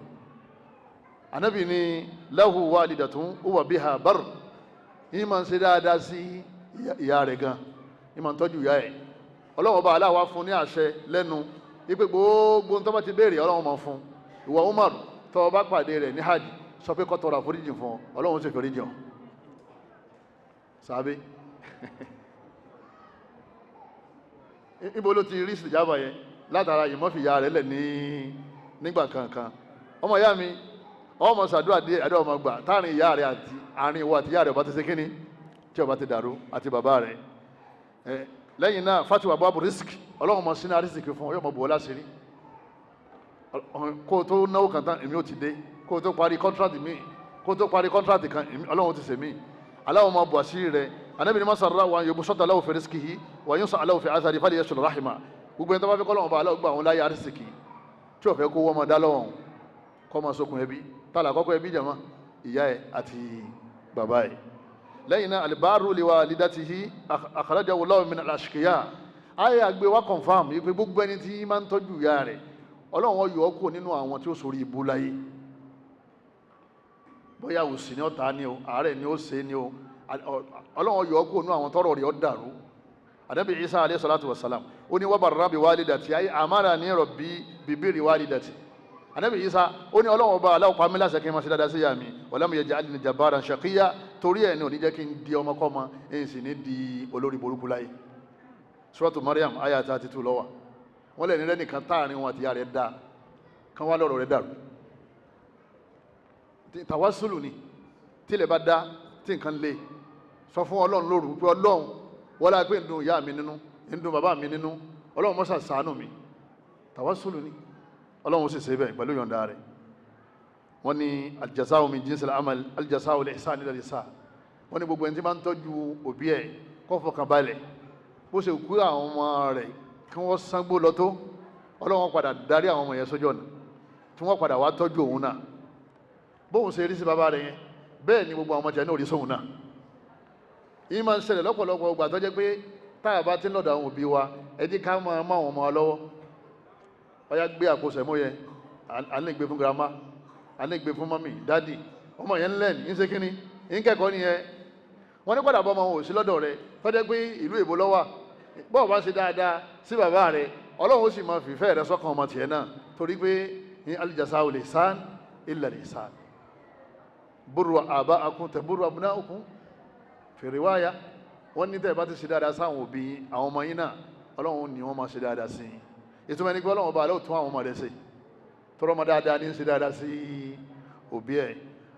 Ànábì ní lahu walidatun huwa biha bar, yìí máa ń ṣe dáadáa sí ìyá rẹ̀ gan, yìí máa ń tọ́jú ìyá ẹ̀. Ọlọ́wọ́ bá aláwa fún ní àṣẹ lẹ́nu ipe gbogbo tó bá ti béèrè, Ọlọ́wọ́ máa fún. Ìwọ Umar, tó bá pàdé rẹ̀ ní hajj, sọ pé kó tọrọ àforíjì fún ọ, Ọlọ́run sì foríjì ọ. Sàbí ibo ló ti rí ìsìjábà yẹn? Látara ìmọ̀fìyà rẹ̀ lẹ̀ ní nígbà kankan. Ọmọ ìyá mi, ọmọ sàdúrà dé àdúrà ọmọ gbà táàrin ìyá rẹ̀ àti àárín ìwọ àti ìyá rẹ̀ ọba ti ṣe kíní tí ọba ti dàrú àti bàbá rẹ̀. Lẹ́yìn náà, fatiwa babu risk, Ọlọ́run mọ̀ sínú arísìkì fún ọ, yóò mọ̀ bọ̀ ọ́ láṣìírí. Kó o tó náwó kan tán, èmi ò ti dé. Kó o tó parí contract mi, kó o tó parí contract kan, Ọlọ́run ti sèmí aláwọ̀ máa bọ̀ àṣírí rẹ̀. Anabi ni masarra wa yóò sọ́tà aláwọ̀ fi rizqihi wa yóò sọ aláwọ̀ fi azari fali yasul rahima. Gbogbo ẹni tó bá fẹ́ kọ́lọ́wọ́n bá aláwọ̀ gbà wọn láyé arísìkì, tí ò fẹ́ kó wọ́n máa dá lọ́wọ́ kọ́ máa sokùn ẹbí. Tálà àkọ́kọ́ ẹbí jàmá? Ìyá ẹ̀ àti bàbá ẹ̀. Lẹ́yìn náà, alibaru li walidatihi akhrajahu Allahu min al-ashqiya. Ayé àgbẹ̀ wa confam yìí pé gbogbo ẹni tí máa ń tọ́jú ìyá rẹ̀, Ọlọ́run yọ ọ́ kúrò nínú àwọn tí ó sórí ibú láyé. Bóyá òsì ni ó ta ni o, àárẹ̀ ni ó ṣe ni o, Ọlọ́run yọ ọ́ kúrò nínú àwọn tọ́rọ̀ rẹ̀ ó dàrú. Ànábì Isa alayhi salatu wa salam, ó ní wa barra bi walidati ay amarani rabbi bi birri walidati. Ànábì Isa ó ní Ọlọ́run ọba aláwọ̀ pa mí láṣẹ kí n máa ṣe dáadáa sí ìyá mi. Walam yaj'alni jabbaran shaqiyya, torí ẹ̀ ní ò ní jẹ́ kí n di ọmọkọ́mọ, èyí sì ní di olórí burúkú láyé. Suratu Maryam aya 32 ló wà. Wọ́n lè ní lẹ́nìkan táàrin wọn àti ìyá rẹ̀ dá kán wá lọ́rọ̀ rẹ̀ dàrú. Tàwásùlù ni tílẹ̀ bá dá tí nǹkan lè sọ fún Ọlọ́run lóru pé Ọlọ́run wọ́n lá pé ń dùn ìyá mi nínú, ń dùn bàbá mi nínú, Ọlọ́run mọ́sà ṣàánú mi. Tàwásùlù ni, Ọlọ́run sì ṣe bẹ́ẹ̀ pẹ̀lú yọ̀ǹda rẹ̀. Wọ́n ní aljazā'u min jinsil amal, aljazā'u al-ihsān ila al-ihsān. Wọ́n ní gbogbo ẹni tí máa ń tọ́jú òbí ẹ̀, kó fọkàn balẹ̀, bó ṣe kú àwọn ọmọ rẹ̀ kí wọ́n sangbó lọ tó, Ọlọ́run padà darí àwọn ọmọ yẹn sójú ọ̀nà tí wọ́n padà wá tọ́jú òun náà. Bóun ṣe rí sí bàbá rẹ̀ yẹn, bẹ́ẹ̀ ni gbogbo àwọn ọmọ tẹ̀ náà rí sóun náà. Yìí máa ń ṣẹlẹ̀ lọ́pọ̀lọpọ̀ ọgbà tó jẹ́ pé táyà bá ti ń lọ́dọ̀ àwọn òbí wa, ẹ jẹ́ ká máa má àwọn ọmọ wa lọ́wọ́. Ọyá, gbé àpò sẹ̀mó yẹn, à ń lè gbé fún grandma, à ń lè gbé fún mummy, daddy. Ọmọ yẹn ń lẹ́nu ń ṣe kínní ń kẹ́kọ̀ọ́ nìyẹn. Wọ́n ní padà bọ́ ọmọ wọn ò sí lọ́dọ̀ rẹ̀, tó jẹ́ pé ìlú èbó ló wà, bọ́ọ̀ bá ń ṣe dáadáa sí bàbá rẹ̀, Ọlọ́run ó sì máa fìfẹ́ rẹ̀ sọ́kàn ọmọ tiẹ̀ náà, torí pé ní aljazā'u al-ihsān illa al-ihsān. Burru ābā'akum taburru abnā'ukum fi riwāya. Wọ́n ní tẹ́ ẹ bá ti ṣe dáadáa sáwọn òbí yín, àwọn ọmọ yín náà, Ọlọ́run ní wọ́n máa ṣe dáadáa sí yín. Ìtumọ̀ ẹni pé Ọlọ́run ọba alẹ́ ò tún àwọn ọmọ rẹ̀ ṣe, tọrọ ọmọ dáadáa ní ṣe dáadáa sí òbí ẹ̀.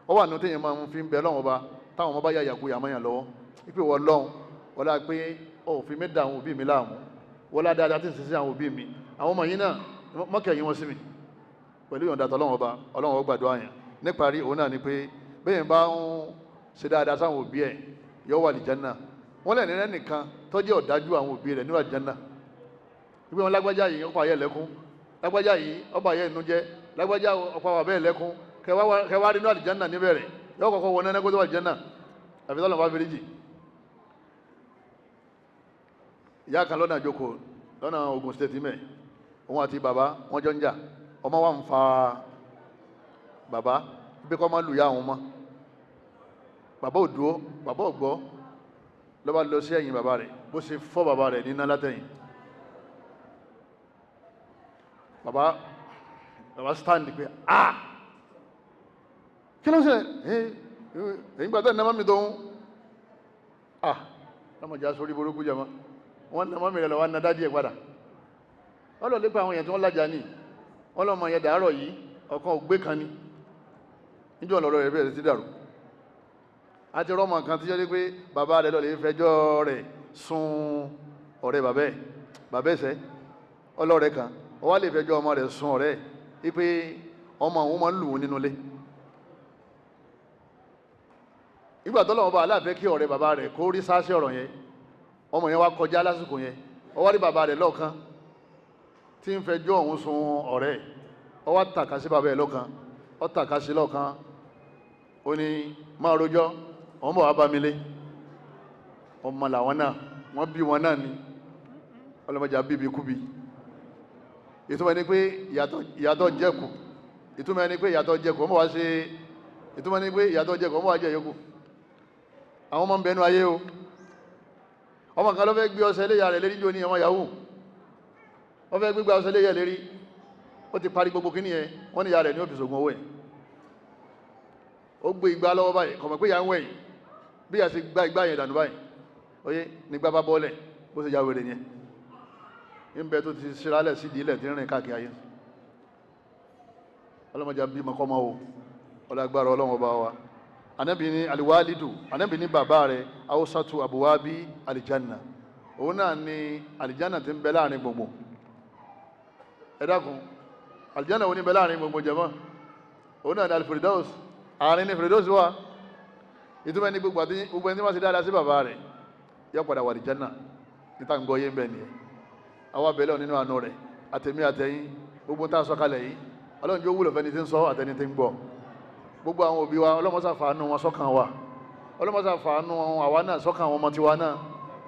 Ó wà nínú téèyàn máa ń fi ń bẹ Ọlọ́run ọba táwọn ọmọ bá yà yàkuyà mọ́yàn lọ́wọ́, wípé wọ́n lọ́hùn wọ́n lá pé ó fi mí da àwọn òbí mi láàmú. Wọlá dáadáa tí ń sisi àwọn òbí mi, àwọn ọmọ yìí náà mọ́kẹ́ yín wọ́n sí mi pẹ̀lú ìyọ̀ǹda tọ́lọ́wọ́n ọba. Ọlọ́wọ́n ó gbàdúrà yẹn. Níparí, òun náà ni pé bẹ́ẹ̀ bá ń ṣe dáadáa sáwọn òbí ẹ̀, yóò wà lìjánná. Wọ́n lẹ̀ nírẹ́ nìkan tó jẹ́ ọ̀dájú àwọn òbí rẹ̀ níwà lìjánná. Ibi wọn lágbájá yìí ọ̀pọ̀ ayé lẹ́kún, lágbájá yìí ọ̀pọ̀ ayé inú jẹ́, lágbájá ọ̀pọ̀ àwọn abẹ́ lẹ́kún, kẹwàá nínú àlìjánná níbẹ̀rẹ̀, yóò kọ́kọ́ wọ nẹ́nẹ́ kó tó wà lìjánná, àfi tọ́lọ̀ bá fi ríjì. Ìyá kan lọ́nà àjòkò lọ́nà Ogun State mẹ́, òun àti bàbá wọn jọ ń jà. Ọmọ wa ń fa bàbá bí kò máa lù yá àwọn ọmọ. Bàbá ò dúró, bàbá ò gbọ́, ló bá lọ sí ẹ̀yìn bàbá rẹ̀, bó ṣe fọ́ bàbá rẹ̀ níná látẹ̀yìn. Bàbá stand pé, ah, kí ló ń ṣẹlẹ̀? Ẹ̀yìn gbàtẹ́ ìnáwó mi tó ń ah lọ́mọdé aṣọ orí burúkú jẹ́ mọ́. Wọ́n ná mọ́mí rẹ̀ lọ́wọ́ ná dádì ẹ̀ padà. Wọ́n lọ lépa àwọn èèyàn tí wọ́n lájà ní wọ́n lọ́mọ yẹn dàárọ̀ yìí, ọ̀kan ògbé kan ní níjọ́ ọ̀lọ́rọ̀ rẹ̀ bẹ̀rẹ̀ sí dàrú. Àti rọ́mọ kan tí jẹ́ pé bàbá rẹ̀ lọ lè fẹjọ́ rẹ̀ sun ọ̀rẹ́ bàbá ẹ̀, bàbá ẹ̀sẹ̀ ọlọ́rẹ̀ kan, ó wá lè fẹjọ́ ọmọ rẹ̀ sun ọ̀rẹ́ ẹ̀ pé ọmọ òun máa ń lù ú nínú ilé. Nígbà tó lọ́wọ́ bá aláàfẹ́ kí ọ̀rẹ́ bàbá rẹ̀ kó rí sáṣẹ́ ọ̀rọ̀ yẹn, ọmọ yẹn wá kọjá lásìkò yẹn, ó wá rí bàbá rẹ̀ lọ́ọ̀kan tí ń fẹjọ́ òun sun ọ̀rẹ́, ó wá tàka sí bàbá ẹ̀ lọ́ọ̀kan, ó tàka sí lọ́ọ̀kan, ó ní máa rojọ́, òun bọ̀ wá bá mi lé. Ọmọ làwọn náà, wọ́n bí wọn náà ni, ọlọ́mọdé bíbi kúbi. Ìtumọ̀ ni pé ìyàtọ̀ jẹ́kù, ìtumọ̀ ni pé ìyàtọ̀ jẹ́kù, ọmọ wa ṣe, ìtumọ̀ ni pé ìyàtọ̀ jẹ́kù, ọmọ wa jẹ́ yòókù. Àwọn ọmọ ń bẹnu ayé o. Ọmọ kan ló fẹ́ gbé ọṣẹ léyà rẹ̀ lérí jò ní ọmọ yahoo, wọ́n fẹ́ gbégbá ọṣẹ léyà lérí, ó ti parí gbogbo kíní yẹn, wọ́n ní ìyá rẹ̀ ní òfìsì ògùn owó yẹn. Ó gbé igbá lọ́wọ́ báyìí, kọ̀mọ̀ pé ìyá ń wẹ̀yìn, bí ìyá ṣe gbá igbá yẹn dànù báyìí, oyé nígbà bá bọ́ọ̀lẹ̀, bó ṣe ya wèrè yẹn ń bẹ tó ti ṣíralẹ̀ sídìí ilẹ̀ tí ń rìn káàkiri ayé. Ọlọ́mọdé bí mọ́kọ́mọ́ o, ọlágbára ọlọ́run ọba wa. Anabi ni aliwalidu, anabi ni bàbá rẹ̀ awusatu abuwabi alijanna, òun náà ni alijanna tí ń bẹ láàrin gbogbo. Ẹ dákun, alijanna wo ni bẹ láàrin gbogbo jẹmọ́? Òun náà ni alifiridaus, àárín ni firidaus wà. Ìtumọ̀ ní gbogbo àti gbogbo ẹni tí wọ́n ti dáadáa sí bàbá rẹ̀ yọ padà wà alijanna. Níta ń gbọ́ yé ń bẹ nìyẹn. Àwa bẹ̀rẹ̀ nínú àánú rẹ̀, àtẹ̀mí àtẹ̀yìn, gbogbo tá a sọ kalẹ̀ yìí, ọlọ́run jẹ́ ó wúlò fẹ́ni tí ń sọ àtẹni tí ń gbọ́. Gbogbo àwọn òbí wa, ọlọ́mọsá fàánú wọn sọ́kàn wa, ọlọ́mọsá fàánú àwa náà sọ́kàn àwọn ọmọ tiwa náà,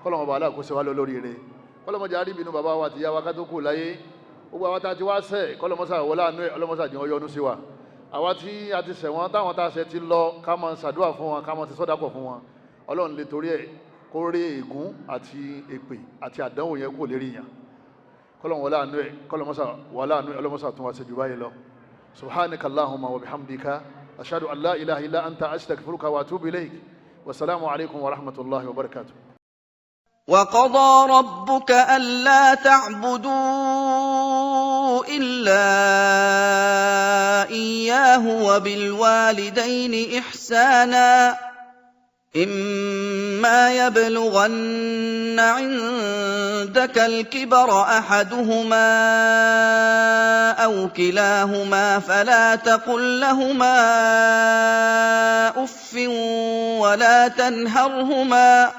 kọ́lọ́mọ bàálà kó ṣe wá lọ lórí rẹ̀, kọ́lọ́mọjà àríbínú bàbá wa àtìyá wa ká tó kù láyé. Gbogbo àwa tá a ti wá ṣẹ̀, kọ́lọ́mọsá wọlé àánú ẹ̀, ọlọ́mọsá jẹ́ ọyọ́nú sí wa. Àwa tí a ti ṣẹ̀ wọ́n, táwọn tá a ṣẹ̀ ti lọ, ká máa ṣàdúrà fún wọn, ká máa ti sọ́dákọ̀ fún wọn. Ọlọ́run lè torí ẹ̀ kó rí ègún àti èpè àti àdánwò yẹn kó lérí yàn. Kọ́lọ́mọ wọlé àánú ẹ̀, kọ́lọ́mọsá wọlé àánú ẹ̀, ọlọ́mọsá tún wá ṣe jù báyìí lọ. Subhanaka Allahumma wa bihamdika, ashhadu an la ilaha illa anta, astaghfiruka wa atubu ilayk. Wassalamu alaikum wa rahmatullahi wa barakatuh. وقضى ربك ألا تعبدوا إلا إياه وبالوالدين إحسانا إما يبلغن عندك الكبر أحدهما أو كلاهما فلا تقل لهما أف ولا تنهرهما.